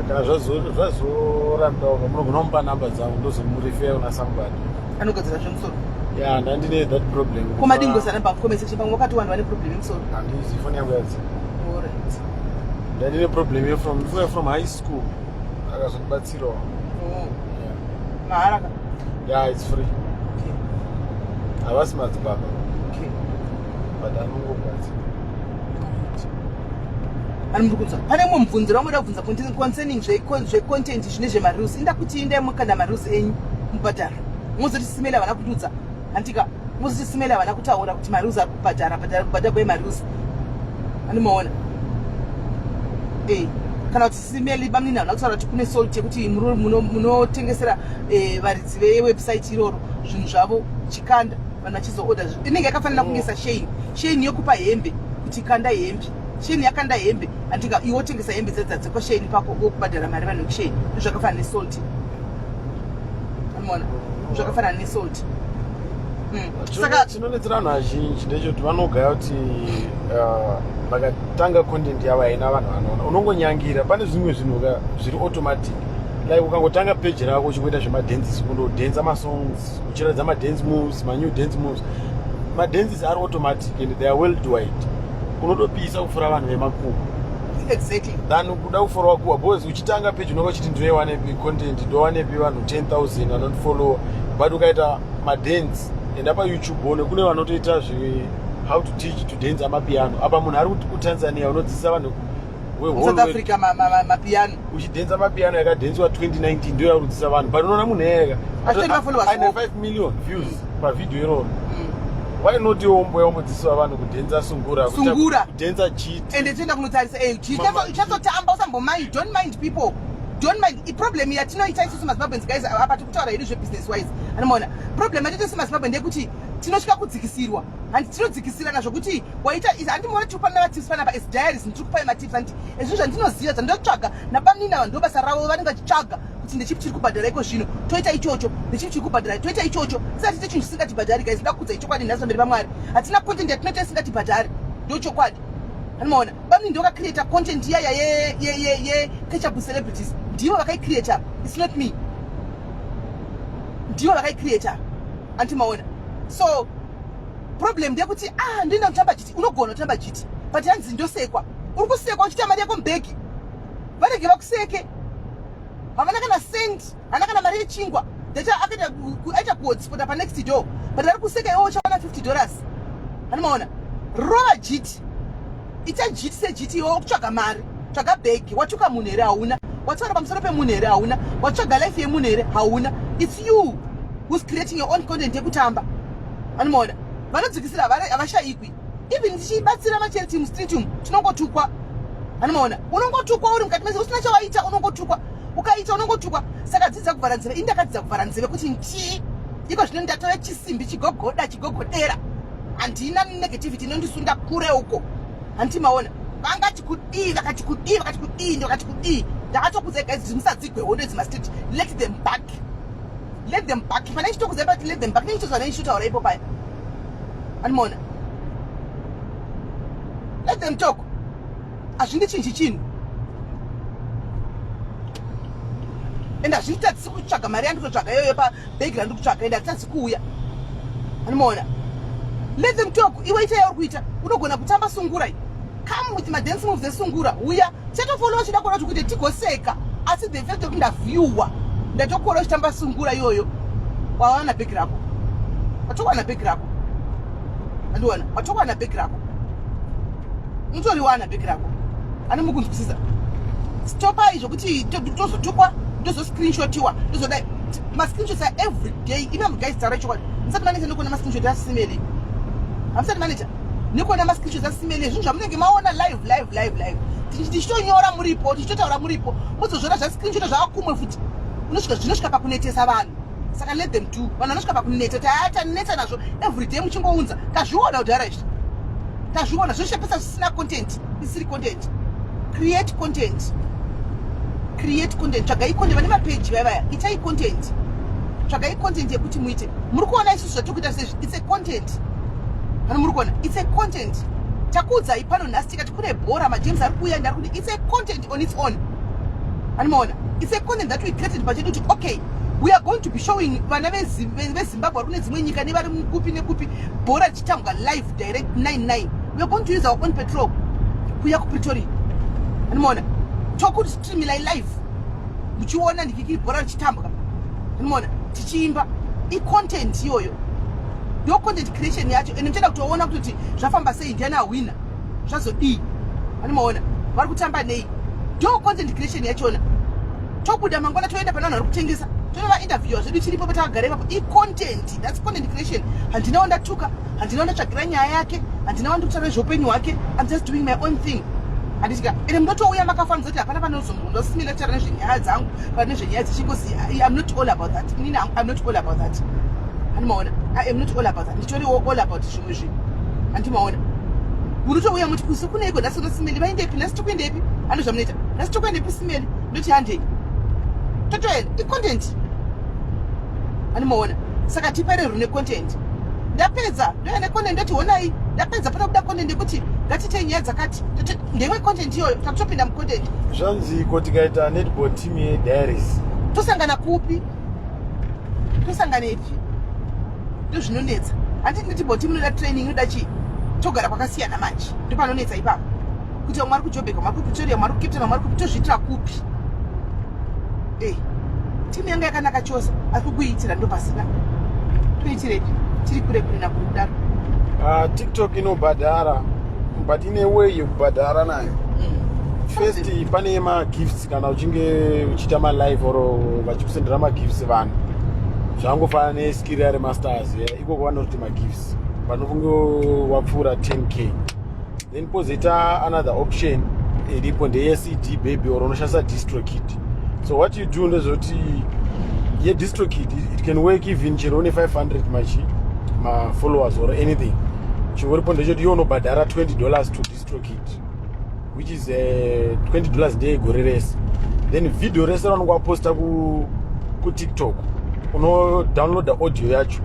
Kana zvazorambawo, munogona kumupa namba dzangu, ndozomurefera kuna somebody. Anogadzira zvemusoro? Ya, ndandine that problem. Komadingosa namba comment section, pamwe wakati vanhu vane problem yemusoro. Handizi, foni yangu yadzi. Alright. Ndandine problem from high school, akazondibatsirawo. Oh, Yeah. mahara ka? Yeah, it's free. Havasi madzibaba, but anongobatsira. Ani muri kunzwa, pane mumwe mubvunzo wamuda kubvunza concerning zvecontent zvine zvemareels? Inda kuti indai mukanda mareels enyu mubhadhara, mozoti simele havana kutiudza, handika? Mozoti simele havana kutaura kuti mareels ari kubhadhara, bhadhara, kubhadhara kwemareels. Ani maona? Kana kuti simeli bamunini havana kutaura kuti kune salt yekuti munotengesera varidzi vewebsite iroro zvinhu zvavo, chikanda vanhu vachizooda. Inenge yakafanira kunge saShein. Shein yokupa hembe kuti kanda hembe. Shein yakanda hembe, andika iwe wotengesa hembe dzedza dzekwaShein pako, wokubhadhara mari vanhu vekuShein. Zvakafanana nesalt, anoona zvakafanana nesalt. Saka chinonetsera vanhu vazhinji ndechekuti vanogaya kuti vakatanga content yavo haina vanhu vanoona. Unongonyangira pane zvimwe zvinhu ka zviri automatic, like ukangotanga page rako uchingoita zvemadances, kundodhenza masongs, uchiratidza madance moves, manew dance moves, madances ari automatic and they are worldwide. Unotopisa kupfuura vanhu vemakuhwa than kuda kufollowa kuwa, because uchitanga page unonga uchiti, "Ndinoiwanepi content? Ndowanepi vanhu 10,000 vanondifollowa?" But ukaita madance, enda paYouTube one, kune vanotoita zve how to teach to dance amapiano. Apa munhu ari kuTanzania unodzidzisa vanhu wewhole South world. Africa mapiano. Uchidhenza mapiano yakadhenswa 2019, ndo yakudzidzisa vanhu, but unoona munhu ega Achitoti mafollowers aine hope. 5 million views pavhidhiyo iroro. Why not iwo mboya umbodzidzisa vanhu kudhenza sungura? Sungura. Kudhenza chiti. Ende toenda kunotarisa uchazotamba, usambomai. Don't mind people, don't mind. Iproblem yatinoita isusu maZimbabweans, guys, apa tikutaura hedu zvebusiness wise, anomaona problem yatinoita isu maZimbabwe ndeyekuti tinosvika kudzikisirwa. Handi tinodzikisirana zvokuti waita handimuona tiri kupanana matips panapa as diaries. Ndiri kupai matips, handi ezvinhu zvandinoziva zvandinotsvaga nabanini ava, ndo basa ravo. Vanenge vachitsvaga kuti ndechipi chiri kubhadhara iko zvino, toita ichocho. Ndechipi chiri kubhadhara, toita ichocho. Tisati tiite chinhu chisingatibhadhari. Guys, ndoda kukudzai chokwadi nhasi pamberi paMwari, hatina content yatinoita isingatibhadhari. Ndo chokwadi, anomaona bamini ndo vakacreata content iyaya yecatch celebrities. Ndivo vakaicreata, it's not me. Ndivo vakaicreata, antimaona. So problem ndeyekuti, ah, ndoenda kutamba jiti. Unogona kutamba jiti, but hanzi ndosekwa. Uri kusekwa uchiita mari yako mubhegi. Vanenge vakuseke, havana kana cent, hana kana mari yechingwa. Ndacha akaita aita kuhotspota panext door, but ari kuseka. Iwe uchawana $50, anomaona. Rova jiti, ita jiti sejiti. Iwe kutsvaga mari, tsvaga bhegi. Watuka munhu here? Hauna. Wataura pamusoro pemunhu here? Hauna. Watsvaga life yemunhu here? Hauna. It's you who's creating your own content yekutamba, anomaona. Vanodzikisira havashayikwi. Even tichibatsira macharity mustreet umu, tinongotukwa, anomaona. Unongotukwa uri mukati mese usina chawaita, unongotukwa. Ukaita, unongotukwa. Saka dzidza kuvhara nzeve. Ini ndakadzidza kuvhara nzeve kuti ntii. Iko zvino ndatove chisimbi, chigogoda, chigogodera. Handina negativity inondisunda kure uko, handiti maona. Vangati kudii, vakati kudii, vakati kudii, ndokati kudii. Ndakatokudzai guys kuti musadzigwe hondo idzi mastreet. Let them back, let them back. Pane chitokudzai pati let them back, nechitozva nechitotaura ipo paya, andimaona. Let them talk, hazvindichinji chinhu, ende hazvinditadzisi kutsvaga mari yandikutsvaga iyoyo pabhegi randiri kutsvaga, ende hatitadzi kuuya, anomaona. Let them talk. Iwe ita yauri kuita. Unogona kutamba sungura iyi, come with madance moves esungura, uya chatofolowa chida kuona kuti kuite tigoseka. Asi the fact yekuti ndaviewa, ndatokuona uchitamba sungura iyoyo, wawana bhegi rako, watowana bhegi rako, andiona, watowana bhegi rako, unotoriwana bhegi rako. Ani mukunzwisisa? Stopai zvokuti tozotukwa, ndozoscreenshotiwa, ndozodai. Mascreenshots are every day. Imi guys, taura chokwadi, musati maneta nekuona mascreenshot asimeli? Hamusati maneta nekuona mascreenshots asimeli? Zvinhu zvamunenge maona live, live, live, live, tichitonyora muripo, tichitotaura muripo, muzozviona zvascreenshot zvavakumwe futi. Unosvika, zvinosvika pakunetesa vanhu. Saka let them do. Vanhu vanosvika pakuneta kuti haa, taneta nazvo, everyday muchingounza. Tazviona kudhara izvi, tazviona. Zvoshepesa zvisina content, isiri content. Create content, create content. Tsvagai content. Vane mapeji vaya vaya, itai content, tsvagai content yekuti muite. Muri kuona isusu zvatiri kuita sezvi, it's a content. Ano muri kuona, it's a content. Takuudzai pano nhasi tikati kune bhora, majames ari kuuya, ndari kuti it's a content on its own. Anomaona, it's a content that we created pachedu kuti okay, we are going to be showing vana veZimbabwe vari kune dzimwe nyika nevari kupi nekupi bhora richitambwa live direct 99. We are going to use our own petrol kuya kuPretoria, anomaona, tokustreamilai live muchiona ndikiki bhora richitambwa, anomaona, tichiimba. Icontent iyoyo, ndo content creation yacho. Ende muchada kutoona kutoti zvafamba sei, ndiani ahwina, zvazodii, anomaona, vari kutamba nei. Ndo content creation yachona. Tobuda mangwana, toenda pane vanhu vari kutengesa, tonovainterviewa zvedu tiripo patakagara ipapo. Icontent, that's content creation. Handinawo ndatuka, handinawo ndatsvagira nyaya yake, handinawo ndikutaura nezveupenyu hwake. I'm just doing my own thing. Handitika ende munotouya makafanidza kuti hapana panozombondosimira kutaura nezvenyaya dzangu kana nezvenyaya dzechingozi. I'm not all about that. Inini I'm not all about that. Handimaona, I am not all about that. Nditoriwo all about zvimwe zvinhu. Handimaona, munotouya muti kusi kuneiko nhasi unosimeli vaendepi, nhasi tokuendepi? Hando zvamunoita, nhasi tokuendepi simeli? Ndoti handei, totoenda. Icontent, handimaona. Saka tipere rune content. Ndapedza, ndoya necontent, ndoti honai, ndapedza. Panobuda content yekuti ngatitei nyaya dzakati. Ndemwe content iyoyo, takutopinda mucontent. Zvanzi ko tikaita netball team yediaries? Tosangana kupi? Tosanganepi? Ndozvinonetsa. Handiti netball team inoda training, inoda chii, togara kwakasiyana manje. Ndopanonetsa ipapo, kuti vamwe vari kuJobek, vamwe vari kuPretoria, vamwe vari kuCape Town, vamwe vari kupi. Tozviitira kupi? E, timu yanga yakanaka chose, asi kukuiitira ndo pasina. Toitirepi tiri kure kure nakuri kudaro? TikTok inobhadhara, but ine way yekubhadhara nayo. First pane magifts, kana uchinge uchiita malive or vachikusendera magifts vanhu. Zvangofanana neskiri remasters ikoko, vanoti magifts vanokunge wapfuura 10K. Then pozoita another option iripo, ndeye-CD Baby, or unoshandisa DistroKid. So what you do ndezvekuti yeDistroKid, it can work even chero une 500 machi mafollowers or anything. Chingoripo ndechekuti iwe unobhadhara $20 to DistroKid, which is $20 ndeyegore rese. Then video rese raunenge waposta kuTikTok, unodownloada audio yacho,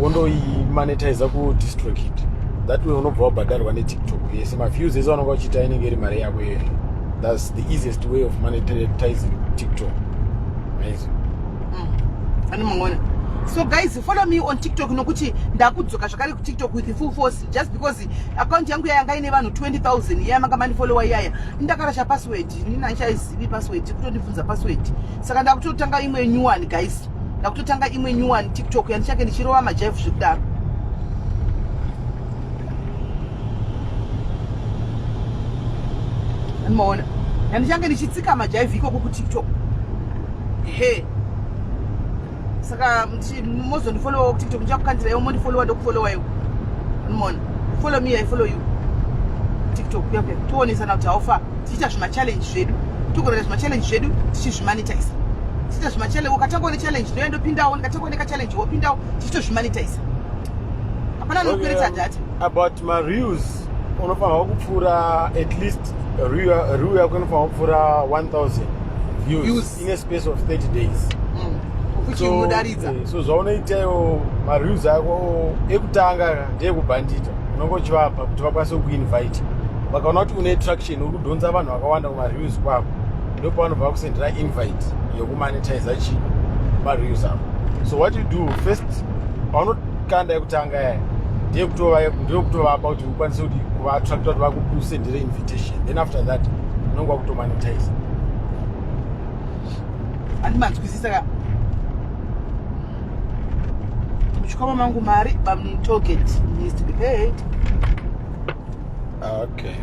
wondoimonetiza kuDistroKid. That way unobva wabhadharwa neTikTok yese. Maviews ese vanonga uchiita inenge iri mari yako iyoyo. That's the easiest way of monetizing TikTok. Amazing. Ani mangona. So guys, follow me on TikTok, nokuti ndakudzoka zvakare kuTikTok with full force, just because account yangu yanga ine vanhu 20,000 iya manga mandifollowa iyaya, ndakarasha password. Nini handichaizivi password, kutondibvunza password. Saka ndakutotanga imwe new one, guys. Ndakutotanga imwe new one TikTok yandichange ndichirova majive zvekudaro. Maona, yandichange ndichitsika majive ikoko kuTikTok. He, saka mozondifollowa kuTikTok, ndichakukandira mondifollowa, ndokufollowa iwo. Unoona, follow me, I follow you. TikTok kuya kuya, toonesana kuti haufa tichiita zvimachallenge zvedu. Togona zvimachallenge zvedu tichizvimonetiza, tichiita zvimachallenge. Ukatanga une challenge, ndoya ndopindawo. Ndikatanga une kachallenge, wopindawo, tichitozvimonetiza. Hapana anokwereta data. About mareels, unofanirwa kupfuura at least reel yako inofanirwa kupfuura 1000 views, Views. in a space of 30 days. Kuti unodaridza. So zvaunoitayo, mareels ako ekutanga ndeyekubhandita. Unonge uchivapa kuti vakwanise kuinvite. Vakaona kuti une traction, uri kudhonza vanhu vakawanda kumareels kwako, ndopavanobva vakusendera invite yekumonetiza chi mareels ako. So what you do first, paunokanda yekutanga yaya, ndeyekutovapa kuti ukwanise kuti kuvaattracta kuti vakusendere invitation. Then after that unonge wakutomonetize. Handimanzwisisa ka. Muchikwama mangu mari, tollgate needs to be paid. Okay.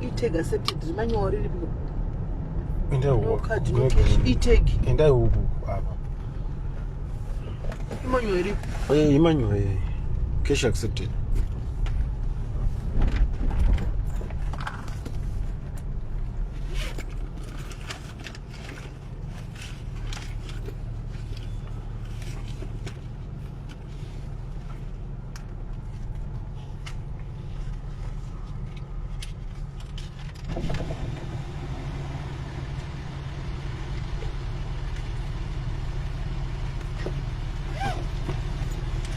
E-tag accepted, rimanyowa riripo. Endai. No card, no cash, e-tag. Endai uku apa. Imanyowa iripo. Emmanuel, cash accepted.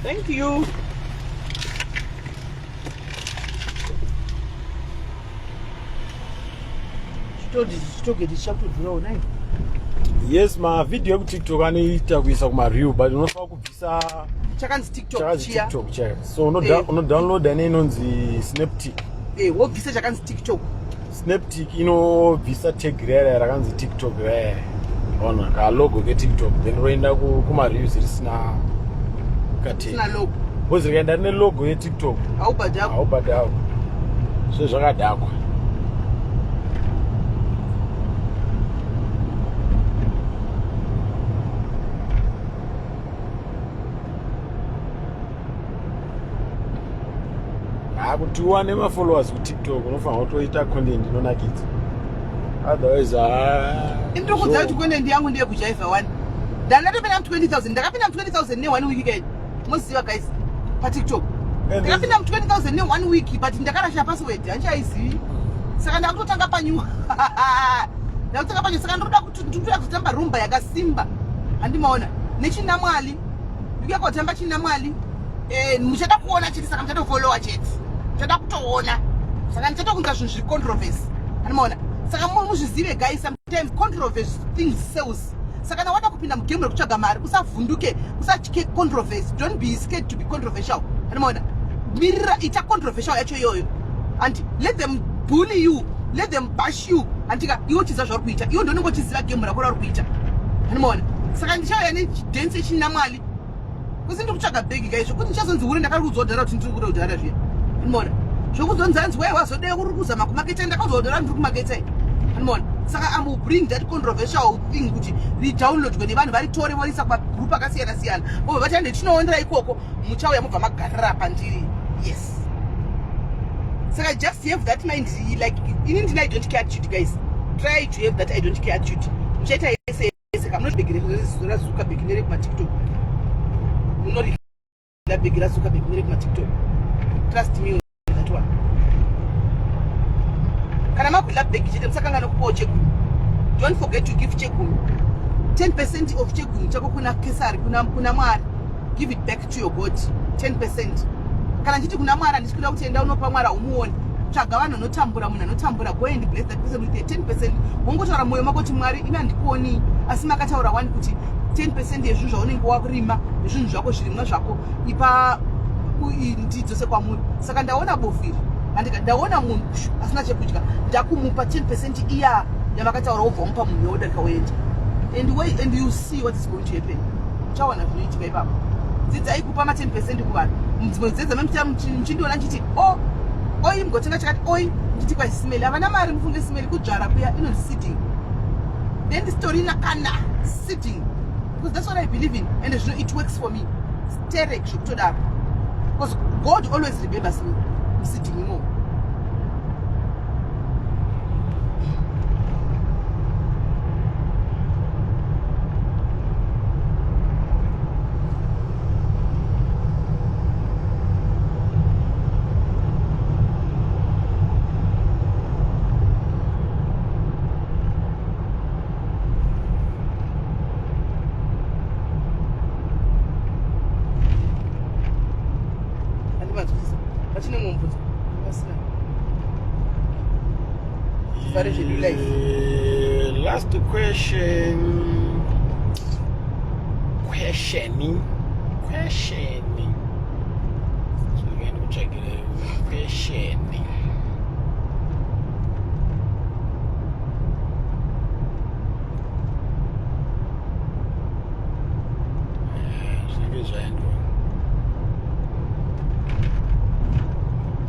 Thank you. Chitogeti chichakutodhurawo nai. Yes, mavhidhiyo ekuTikTok anoita kuisa kumareel, but unofanira kubvisa Chakanzi TikTok chakanzi chiya. TikTok chaya. So unodownloada neinonzi Snaptic. Wobvisa chakanzi TikTok. Snaptic inobvisa tag raya rakanzi TikTok raya, ona kalogo keTikTok, then roenda kumareels risina katag. Sina logo. Because rikaenda rine logo yeTikTok, haubhadhako. Haubhadhako, so zvakadhakwa. Ha, kuti uwane mafollowers kuTikTok unofanira kutoita content inonakidza, otherwise ha. Indiri kuudza kuti content yangu ndeyekujaivha one. Ndandatopinda mu 20,000, ndakapinda mu 20,000 ne one week kaini. Moziva guys, paTikTok ndakapinda mu 20,000 ne one week, but ndakarasha password, handichaizivi. Saka ndakutotanga panew, ndakutanga panew. Saka ndinoda kuti ndinoda kuzotamba rumba yakasimba, handimaona nechinamwali. Ndikuya kotamba chinamwali. Muchada kuona chete, saka muchatofollowa chete, muchada kutoona. Saka ndichatokunza zvinhu zviri controversy, handimaona. Saka muzvizive guys, sometimes controversy things sells. Saka kana wada kupinda mugame rekutsvaga mari, usavhunduke, usatye controversy. Don't be scared to be controversial, handimaona. Mirira, ita controversial yacho iyoyo and let them bully you, let them bash you, handika. Iwe uchiziva zvauri kuita, iwe ndonenge uchiziva game rako rauri kuita, handimaona. Saka ndichauya nedance yechinamwali kusi ndiri kutsvaga bhegi kai, zvokuti ndichazonzi hure. Ndakariudzwa kudhara kuti ndiri kuda kudhara zviya, handimaona. Zvokuzonzi hanzi wai wazodai uri kuzama kumaketa, ndakaudzwa kudhara ndiri kumaketa, handimaona. Saka I will bring that controversial thing kuti ridownloadwe nevanhu, varitore vorisa kumagroup akasiyana siyana, vobva vati ande tinoondera ikoko. Muchauya mubva magarira pandiri, yes. Saka just have that mind, like ini ndina "I don't care" attitude. Guys, try to have that "I don't care" attitude. Muchaita yese yese. Kamunoti raZuckerberg nerekumaTikTok, munorila bhegi raZuckerberg nerekumaTikTok. Trust me on that one. Kana makwila bhegi chete, musakangana kupawo chegumi. Don't forget to give chegumi, 10% of chegumi chako kuna Kesari, kuna Mwari. Give it back to your God, 10%. Kana nchiti kuna Mwari, handisi kuda kuti enda unopa Mwari haumuoni. Tsvaga vanhu vanotambura, munhu anotambura, go and bless that person with a 10%. Wongotaura mwoyo mako kuti, "Mwari, ina handikuoni, asi makataura wani kuti 10% yezvinhu zvaunenge wakurima, nezvinhu zvako, zvirimwa zvako, ipa ndidzose kwamuri." Saka ndaona bofu iri, andika ndaona munhu asina chekudya, ndakumupa 10% iya yamakataura. Wobva wamupa munhu, yodarika woenda, and wait and you see what is going to happen. Uchaona zvinoitika ipapo. Dzidzai kupa ma10% kuvanhu. Dzimwe dzedza muchindiona nchiti o oi mugotenga chakati, oi ndichiti kwasimeli havana mari. Mufunge simeli kudzvara kuya inonzi seeding, then ndisitorina kana seeding, because that's what I believe in and zvino it works for me sterek zvekutodaro, because God always remembers me museeding imomo. Handimanzwisisa pachine mumwe mubvunzo pasina tivhare zvedu live. Last question, questioning, questioning. Ndikutsvagire questioning. Zvinenge zvaendwa.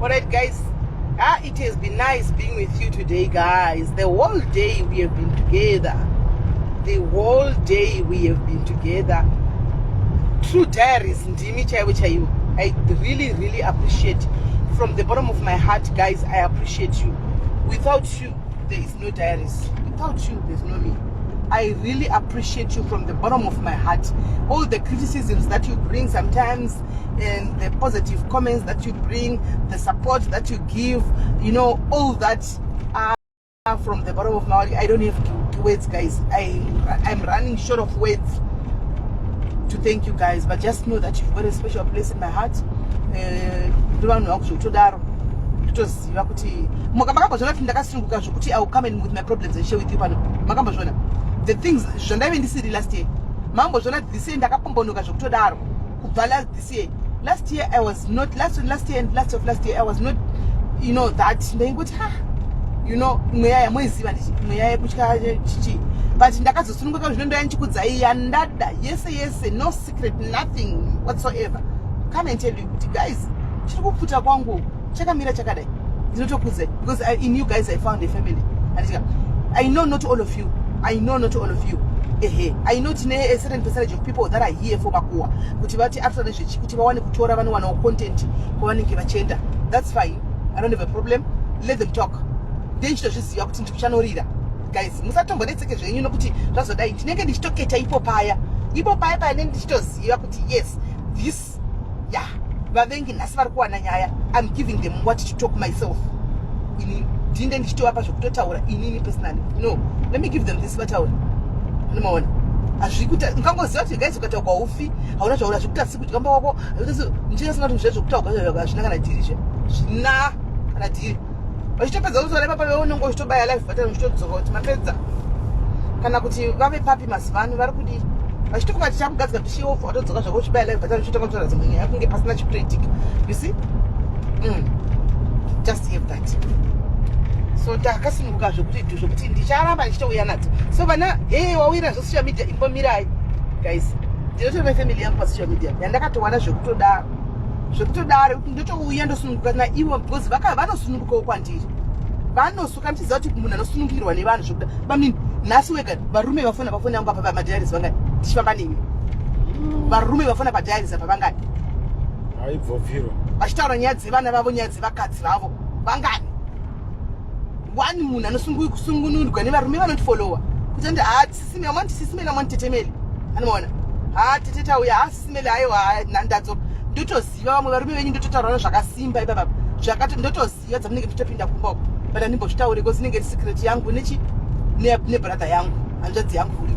All right, guys. Ah, it has been nice being with you today, guys. The whole day we have been together. The whole day we have been together. True Diaries, ndimi chaivo chaivo. I really, really appreciate from the bottom of my heart, guys. I appreciate you. Without you, there is no Diaries. Without you, there's no me. I really appreciate you from the bottom of my heart. All the criticisms that you bring sometimes, and the positive comments that you bring, the support that you give, all that from the bottom of my heart. I don't have words, guys. I'm running short of words to thank you guys, but just know that you've got a special place in my heart. Ndo vanhu vangu zvekutodaro. Totoziva kuti makambozviona kuti ndakasununguka zvokuti I will come in with my problems and share with you pano. Makambozviona the things zvandaive ndisiri last year? Mambozviona this year ndakapombonoka zvekutodaro kubva last this year. Last year I was not, last last year and last of last year I was not, you know that ndaingoti ha, mweya yamoiziva, ndichi mweya yekutya chichi, but ndakazosununguka zvino. Ndoya ndichikudzai yandada yese yese, no secret, nothing whatsoever. Come and tell you kuti guys, chiri kupfuta kwangu chakamira chakadai, ndinotokudzai because in you guys I found a family. Anditika I know not all of you, I know not all of you. Ehe, I know tine a certain percentage of people that are here for makuwa, kuti vati after nezvechi kuti vawane kutora, vanowanawo content kwavanenge vachienda. That's fine, I don't have a problem. Let them talk. Ndichitozviziva kuti ndikuchanorira. Guys, musatombonetseke zvenyu nokuti zvazodai. Ndinenge ndichitoketa ipo paya, ipo paya paya ndinenge ndichitoziva kuti yes, this, yeah, vavengi nhasi vari kuwana nyaya. I'm giving them what to talk myself. Ini ndinde ndichitovapa zvokutotaura inini personally. No, let me give them this, vataura. Anomaona hazvikuta ungangoziva kuti guys, ukataurwa ufi hauna zvaura zvikuti asi kudya wako. Ndichinasina kuti zvezvokutaurwa hazvina kana dhiri zve, zvina kana dhiri. Vachitopedza kutaura ipapa, unenge uchitobaya live button, uchitodzoka kuti mapedza kana kuti vave papi. Mazuva ano vari kudii? Vachitofunga tichakugadzika tichiobva watodzoka zvako, uchibaya live button, uchitanga kutaura dzimwe nyaya kunge pasina chikutoitika. You see? Just have that. So takasununguka zvekuti zvokuti ndicharamba ndichitouya nadzo. So vana, he, wawira zvesocial media, imbomirai guys. Ndinotori nefamily yangu pasocial media yandakatowana zvekutodaro, zvekutodaro kuti ndotouya ndosununguka naivo because vanosunungukawo kwandiri. Vanosuka muchiziva kuti munhu anosunungirwa nevanhu zvekuda bamini. Nhasi wega varume vafona pafoni yangu apa pamadiaries vangani? Tichifamba nemi, varume vafona padiaries apa vangani? Haibvobviro. Vachitaura nyaya dzevana vavo, nyaya dzevakadzi vavo, vangani? One munhu anosungunurwa nevarume vanotifollowa kuti andi, ha, sisimela mwanti, sisimela mwanti, tetemeli. Anomaona, ha, tete tauya, ha, sisimeli, aiwa, ndadzoka. Ndotoziva vamwe varume venyu, ndototaura zvakasimba ipapapa zvakati ndotoziva dzamunenge muchitopinda kumba uko, but handimbozvitauri because inenge iri secret yangu nechi nebrother yangu, hanzvadzi yangu,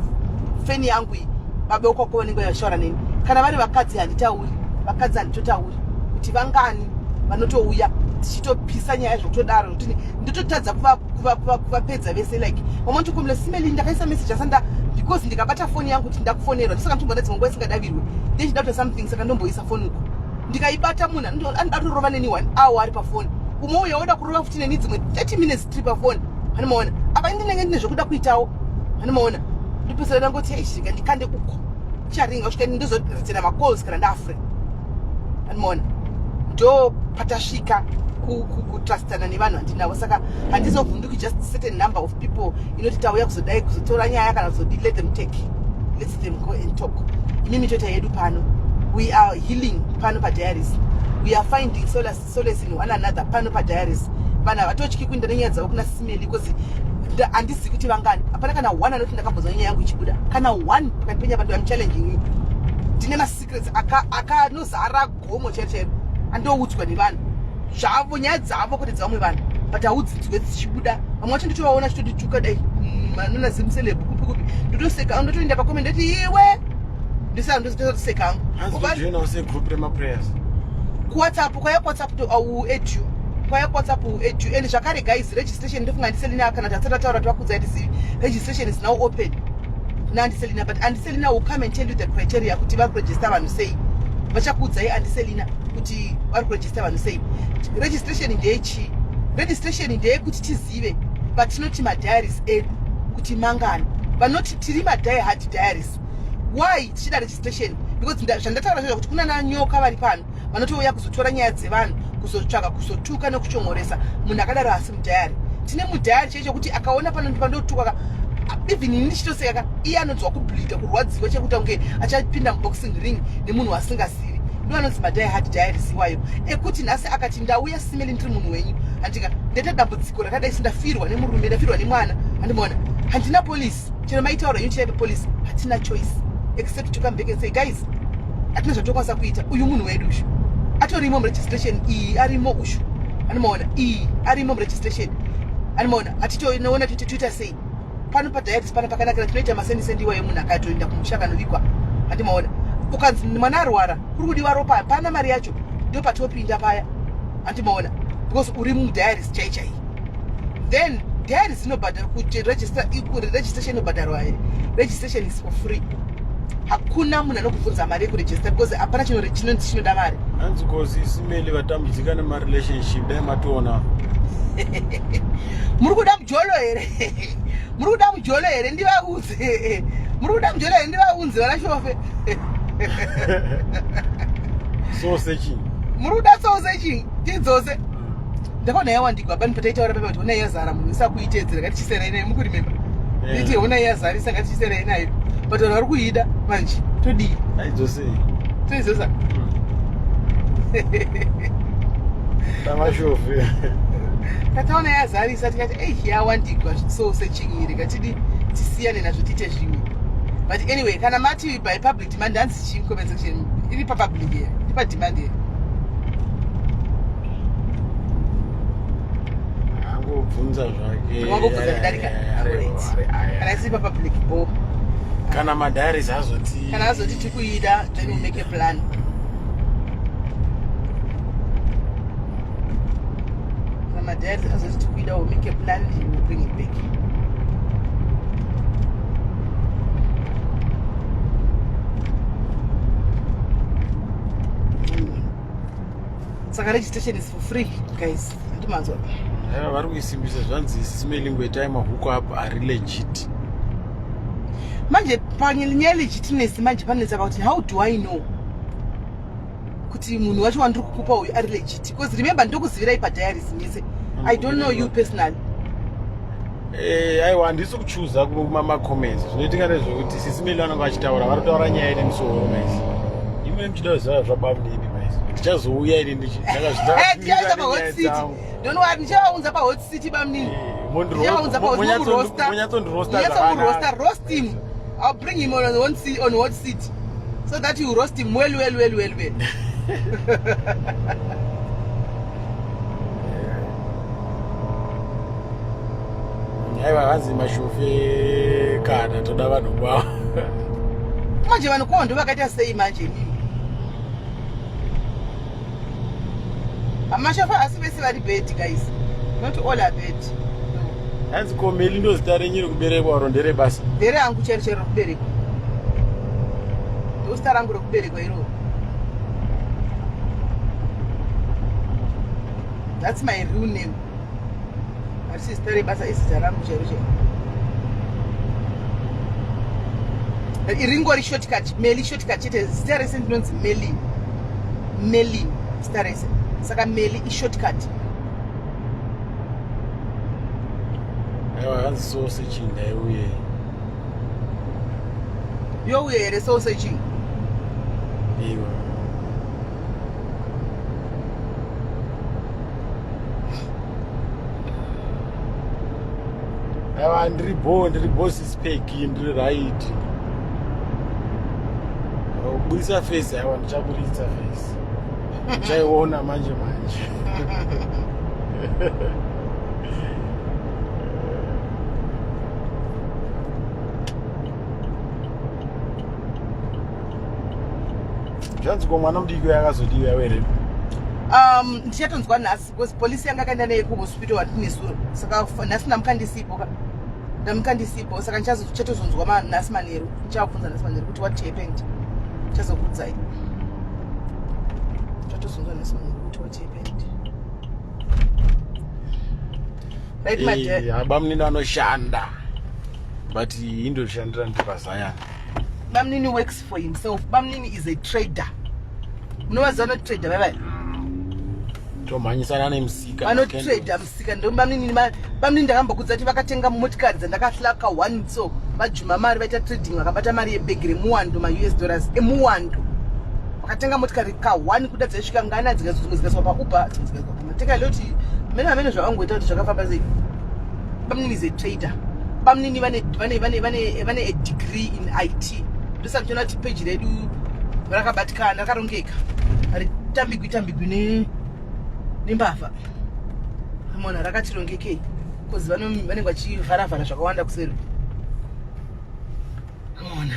feni yangu iyi, baba ukwako vanenge vachitaura neni. Kana vari vakadzi handitauri, vakadzi handitotauri kuti vangani vanotouya tichitopisa nyaya zvekutodaro, zvekuti ndototadza kuvapedza vese. Like vamwe vanotokomela simeli, ndakaisa message asanda because ndikabata foni yangu kuti ndakufonerwa, ndisaka nditomboda dzimwe nguva isingadavirwe, ndechida kuita something, saka ndomboisa foni uko. Ndikaibata, munhu anoda kutorova neni one hour ari pafoni, umwe uyo oda kurova futi neni dzimwe 30 minutes tiri pafoni. Anomaona apa ndinenge ndine zvekuda kuitawo. Anomaona ndopesera ndangoti eishika ndikande uko, charinga kusvika ndozoretsera macalls kana ndafree. Anomaona ndo patasvika kutrustana nevanhu vandinavo, saka handizovhunduki. Just certain number of people inoti tauya kuzodai, kuzotora nyaya kana kuzodi. Let them take, let them go and talk. Imimi toita yedu pano. We are healing pano padiaries. We are finding solace in one another pano padiaries. Vanhu havatotyi kuenda nenyaya dzavo kuna simeli because handizivi kuti vangani. Hapana kana one anoti ndakambonzwa nyaya yangu ichibuda, kana one pakati penya vanhu. Am challenging you. Ndine masecrets akanozara gomo chairo chairo, andoudzwa nevanhu zvavo, nyaya dzavo kwete dzavamwe vanhu, but haudzinzwe dzichibuda. Vamwe vacho nditovaona chitondituka dai manona zimuceleb kupi kupi, ndotoseka, ndotoenda pacomment, ndoti iwe, ndoseka hangu. Hanzi segroup remaprayers. KuWhatsApp, kwaya kuWhatsApp au add you, kwaya kuWhatsApp au add you. And zvakare guys, registration, ndofunga andiselina kana tatsati taura tivakudzai tizivi, registration is now open naandiselina, but andiselina will come and tell you the criteria kuti vari kuregister vanhu sei. Vachakuudzai andiselina kuti vari kuregister vanhu sei. Registration ndeyechii? Registration ndeyekuti tizive vatinoti madiaries edu kuti mangani, vanoti tiri madie hard diaries. Why tichida registration? Because zvandataura zvezvo kuti kuna nanyoka vari pano vanotouya kuzotora nyaya dzevanhu, kuzotsvaka kuzotuka nekuchongoresa. Munhu akadaro asi mudiary. Tine mudiary chaicho kuti akaona pano pandotukwa, even ini ndichitoseka ka, iye anonzwa kubleeda, kurwadziwa chekuti kunge achapinda muboxing ring nemunhu wasingazivi. Ndo anonzi madie hard diaries iwayo, ekuti nhasi akati ndauya simeli, ndiri munhu wenyu, handika ndaita dambudziko rakadai, sindafirwa nemurume, ndafirwa nemwana, handimaona, handina polisi. Chero maitaura yenyu chaive polisi, hatina choice except to come back and say, guys, hatina zvatokwanisa kuita, uyu munhu wedu ushu atorimo muregistration iyi, arimo ushu, anomaona iyi arimo muregistration, anomaona hatitoona kuti toita sei. Pano padiaries pano pakanakira tinoita masendisendi iwayo. Munhu akatoenda kumusha akanovigwa, handimaona, ukanzi mwana arwara, kuri kudiwa ropa, hapana mari yacho, ndo patopinda paya, handimaona, because uri mudiaries chai chai. Then diaries inobhadhara kuti registration inobhadharwa here? Registration is for free. Hakuna munhu anokubvunza mari yekuregister because hapana chinonzi chinoda mari. Hanzi kosi simeli vatambudzika nemarelationship, dai matoona. Muri kuda mujolo here? Muri kuda mujolo here? Ndivaudze. Muri kuda mujolo here? Ndivaunze vana shofe. So searching. Muri kuda soul searching? Tidzose. Ndakaona yawandigwa pani pataitaura pepa kuti honai yazara, munhu isakuitedzera, ngatichiserai nayo. Mukuremember? Yeah. Iti honai yazarisa, ngatichiserai nayo, but vanhu vari kuida manje, todii? Aidzosei. Toidzosa. Tamashofe. Tataona yazarisa tikati ei yawandigwa soul searching iri katidi tisiyane nazvo tiite zvimwe. But anyway, kana mati by public demand hanzi chii comment section iri pa public here, iri pa demand here. Angobvunza zvake. Wangobvunza kudarika. Kana isiri pa public bo. Kana madiaries azoti. Kana azoti tikuida then we make a plan. Kana madiaries azoti tikuida we make a plan and we bring it back. Saka registration is for free guys. Handimanzwa. Aiwa vari kuisimbisa zvanzi simelingwe time hook up ari legit. Manje panyaya legitness manje panetsa pakuti how do I know kuti munhu wacho wandiri kukupa uyu ari legit because remember ndokuzivirai padiaries mese. I don't know you personally. Aiwa handisi kuchuza macomments zvinoitika ndezvekuti sisimeli vanenge vachitaura vari kutaura nyaya ine musoro maisi ime muchida kuziva zvabamnini maisi ndichazouya ini Tichaisa pahot seat. Don't worry, ndichavaunza pahot seat bamnini. Ndichavaunza pahot roaster. Munyatsondirosta. Roaster, roast him. I'll bring him on one seat, on hot seat so that you roast him well well well well well. Aiwa hanzi mashofe kana toda vanhu kwavo. Manje vanhu kwawo ndo vakaita sei manje imimi? Amashofa asi vese vari bad guys. Not all are bad. No. Hanzi komeli ndo zita renyu rekuberekwa oro nderebasa? Ndere angu chero chero rekuberekwa. Ndo zita rangu rekuberekwa iroro. That's my real name. Harisi zita rebasa, izita rangu chero chero. Ringori shortcut, Meli shortcut chete. Zita rese ndinonzi Melin. Melin zita rese. Saka Meli ishortcut. Aiwa hanzi soul searching ndaiuye. Youye here soul searching? Iwa. Aiwa ndiri bo, ndiri bo sispeki, ndiri right. Kuburitsa face aiwa ndichaburitsa face. Ndichaiona manje manje. Zvanzi ko mwana mudiki yakazodiwa were? Ndichatonzwa nhasi because polisi yanga akaenda naye kuhospital watine zuro. Saka nhasi ndamuka ndisipo ka. Ndamuka ndisipo saka ndichatozonzwa nhasi manheru. Ndichavabvunza nhasi manheru kuti what happened. Ndichazokuudzai. Ndichatozonzwa nhasi manheru kuti what happened. Right my dear. Bamunini anoshanda. But indoshandira ndiri paZion. Bamnini works for himself. Bamnini is a trader. Munovaziva vanotrader vai vai? Tomhanyisana nemusika. Vanotrader musika ndo bamnini. Bamnini ndakambokudza kuti vakatenga motikari dzandakahlaka one so vajuma mari vaita trading vakabata mari yebhegi remuwando maUS dollars emuwando. Vakatenga motikari ka one kuda dzaisvika ngana dzimwe dzikaiswa paUber dzimwe dzikaiswa pamateka loti mene amene zvavangoita kuti zvakafamba sei. Bamnini is a trader. Bamnini vane vane vane vane vane a degree in IT. Ndosaka tichiona kuti peji redu rakabatikana rakarongeka. Haritambigwi tambigwi nembavha. Amona rakatirongekei because vanenge vachivharavhara zvakawanda kuseri. Amona.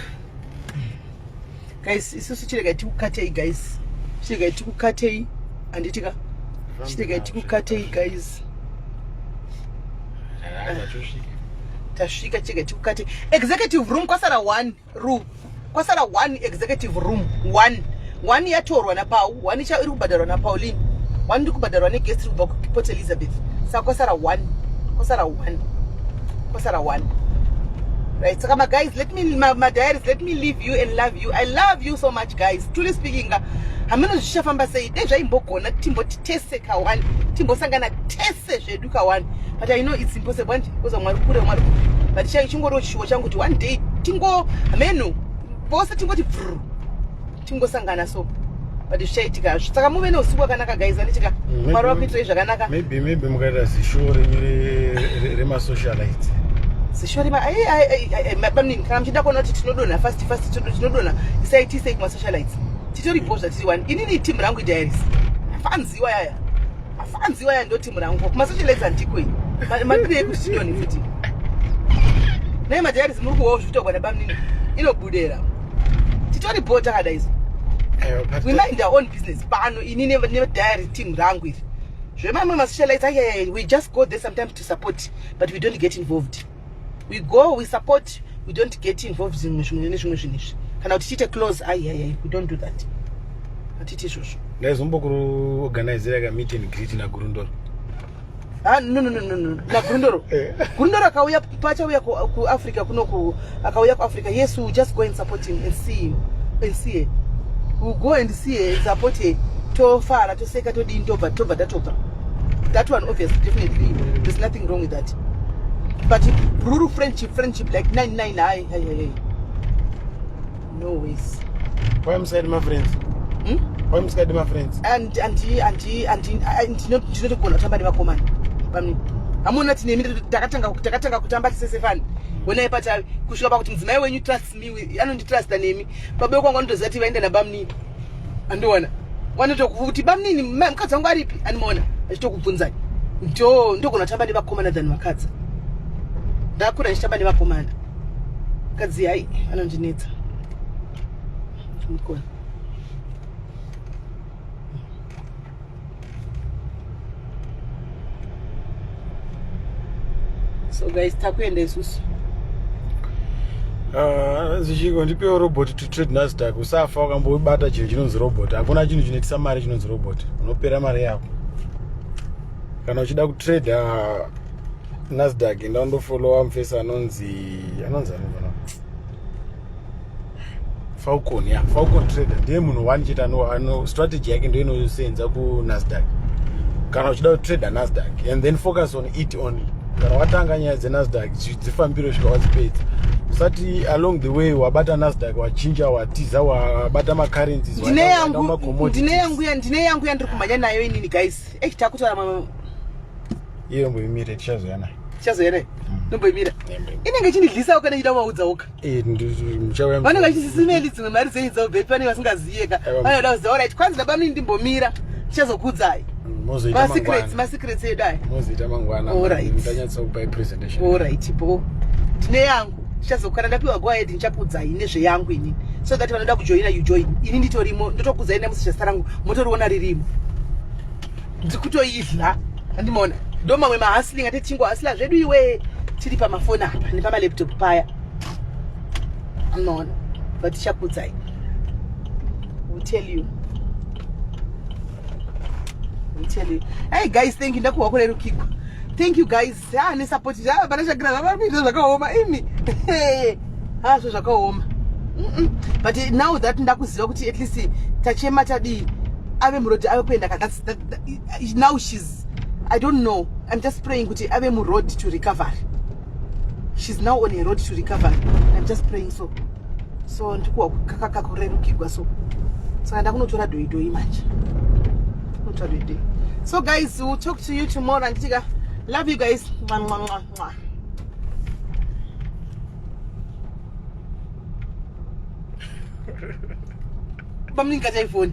Guys, isusu chiregai tikukatei guys. Chiregai tikukatei handiti ka? Chiregai tikukatei guys. Tasvika chiregai tikukatei. Executive room kwasara one room. Kwasara one executive room. One. One yatorwa naPau. One iri kubhadharwa naPauline. One iri kubhadharwa neguest iri kubva kuPort Elizabeth. Saka kwasara one. Kwasara one. Kwasara one. Right, saka my guys, let me my diaries, let me leave you and love you. I love you so much guys. Truly speaking, hameno zvichafamba sei. Dai zvaimbogona timboti tese ka1, timbosangana tese zvedu ka1. But I know it's impossible and because Mwari kure Mwari kure. But chingoriwo chishuwo changu kuti one day tingo hameno vose tingoti brr tingosangana so. But zvichaitika hazvo. Saka muve neusiku hwakanaka guys, anditika Mwari wakuitirei zvakanaka. Maybe mukaita zishow renyu remasocialites. Zishori bamnini, kana muchida kuona kuti tinodonha fast fast, tinodonha, isai tiisei kumasocialites. Titoripo zvatiri wani. Inini team rangu idiaries, afanziwa yaya, afanziwa yaya, ndo team rangu. Kumasocialites handiko ini. Madirei kuti tidonhe futi naye madiaries? Muri kuwawo zvitogwa nabamnini, inobudera. Titoripo takadaizo. We mind our own business pano. Ini nediary team rangu iri, zvemamwe masocialites, ayayay, we just go there sometimes to support, but we don't get involved. We go, we support, we don't get involved zvimwe zvimwe nezvimwe zvinhu izvi, kana kuti tiite close. Ayayay, we don't do that, hatiti izvozvo. Ndaizombokuorganizira ka meet and greet naGurundoro. Ah, no, no, no, no, no. NaGurundoro. Gurundoro akauya, pachauya kuAfrica kuno, akauya kuAfrica, yes, we just go and support him and see him and see her. We'll go and see her and support her, tofara, toseka, todini, tobva tatobva. That one, obviously, definitely there's nothing wrong with that. But bruru friendship like nine nine, hai hai hai, no ways. Why musikadi mafriends? Hmm? Why musikadi mafriends? And ndinotogona kutamba nevakomana vamwe. Hamuna tinemi, takatanga kutamba tisesefani. Honai patavi kusvika pakuti mudzimai wenyu trust me, anonditrusta nemi. Baba kwangu anotoziva kuti vaenda nabamnini, andiona vanotokuti, "Bamnini, mukadzi wangu aripi?" Animaona achitokubvunzai. Ndo ndogona kutamba nevakomana than vakadzi. Ndakura ndichitamba nevakomana. Kadzi hai, anondinetsa mukona. So guys, takuenda isusu. Ah, zvichiko ndipewo robot to trade Nasdaq. Usafa wakambobata chinhu chinonzi robot. Hakuna chinhu chinoitisa mari chinonzi robot, unopera mari yako. Kana uchida kutrade Nasdaq, enda undofollowa mufesi anonzi anobona Falcon ya Falcon Trader. Ndiye munhu one chete ano strategy yake ndo inosenza kuNasdaq. Kana uchida kutrade Nasdaq, and then focus on it only. Kana watanga nyaya dzeNasdaq, dzifambire svika wadzipedza. Usati along the way wabata Nasdaq, wachinja, watiza, wabata macurrencies. Ndine yangu, ndine yangu yandiri kumhanya nayo inini guys. Ei, takutaura mamwe. Iyo mboimire, tichazoya nayo. Tichazoya nayo. Nomboimira, inenge ichindidlisawo kana ichida kuvaudzawoka. Muchauya. Vanenge vachisisimeli dzimwe mari dzenyu dzaubvepi, vanenge vasingaziyeka. Aiwa. Vanoda kuziva. Alright, kwanzi nabamini ndimbomira, tichazokuudzai. Mozoita masecrets mangwana. Masecrets edu aya. Mozoita mangwana. Alright. Ndanyatsa kupai presentation. Alright, bo tine yangu, tichazokana ndapiwa go ahead, ndichakuudzai nezveyangu inini, so that vanoda kujoina, you join. Ini nditorimo, ndotokuudzai nemusisha rangu, motoriona ririmo, ndikutoidla. Andimaona ndo mamwe mahustling ati tingohustla zvedu iwe, tiri pamafoni apa nepamalaptop paya, anoona. But tichakuudzai, we'll tell you, we'll tell you. Hey guys, thank you, ndakuhwa kurerukirwa. Thank you guys. Ah, nesupport. Ah, pana Shakira zvavari kuita zvakaoma imi. Ah, zvo zvakaoma. But now that ndakuziva kuti at least tachema, tadii, ave muroad, ave kuenda ka, now she's, I don't know, I'm just praying kuti ave muroad to recovery. She's now on a road to recovery. I'm just praying. So ndikuwa kakurerukirwa. So saka ndakunotora dhoidhoi manje, kunotora dhoidhoi. So guys, we'll talk to you tomorrow. Anditika, love you guys. Mwa, mwa, mwa, mwa. Bamuningi, kachaifoni.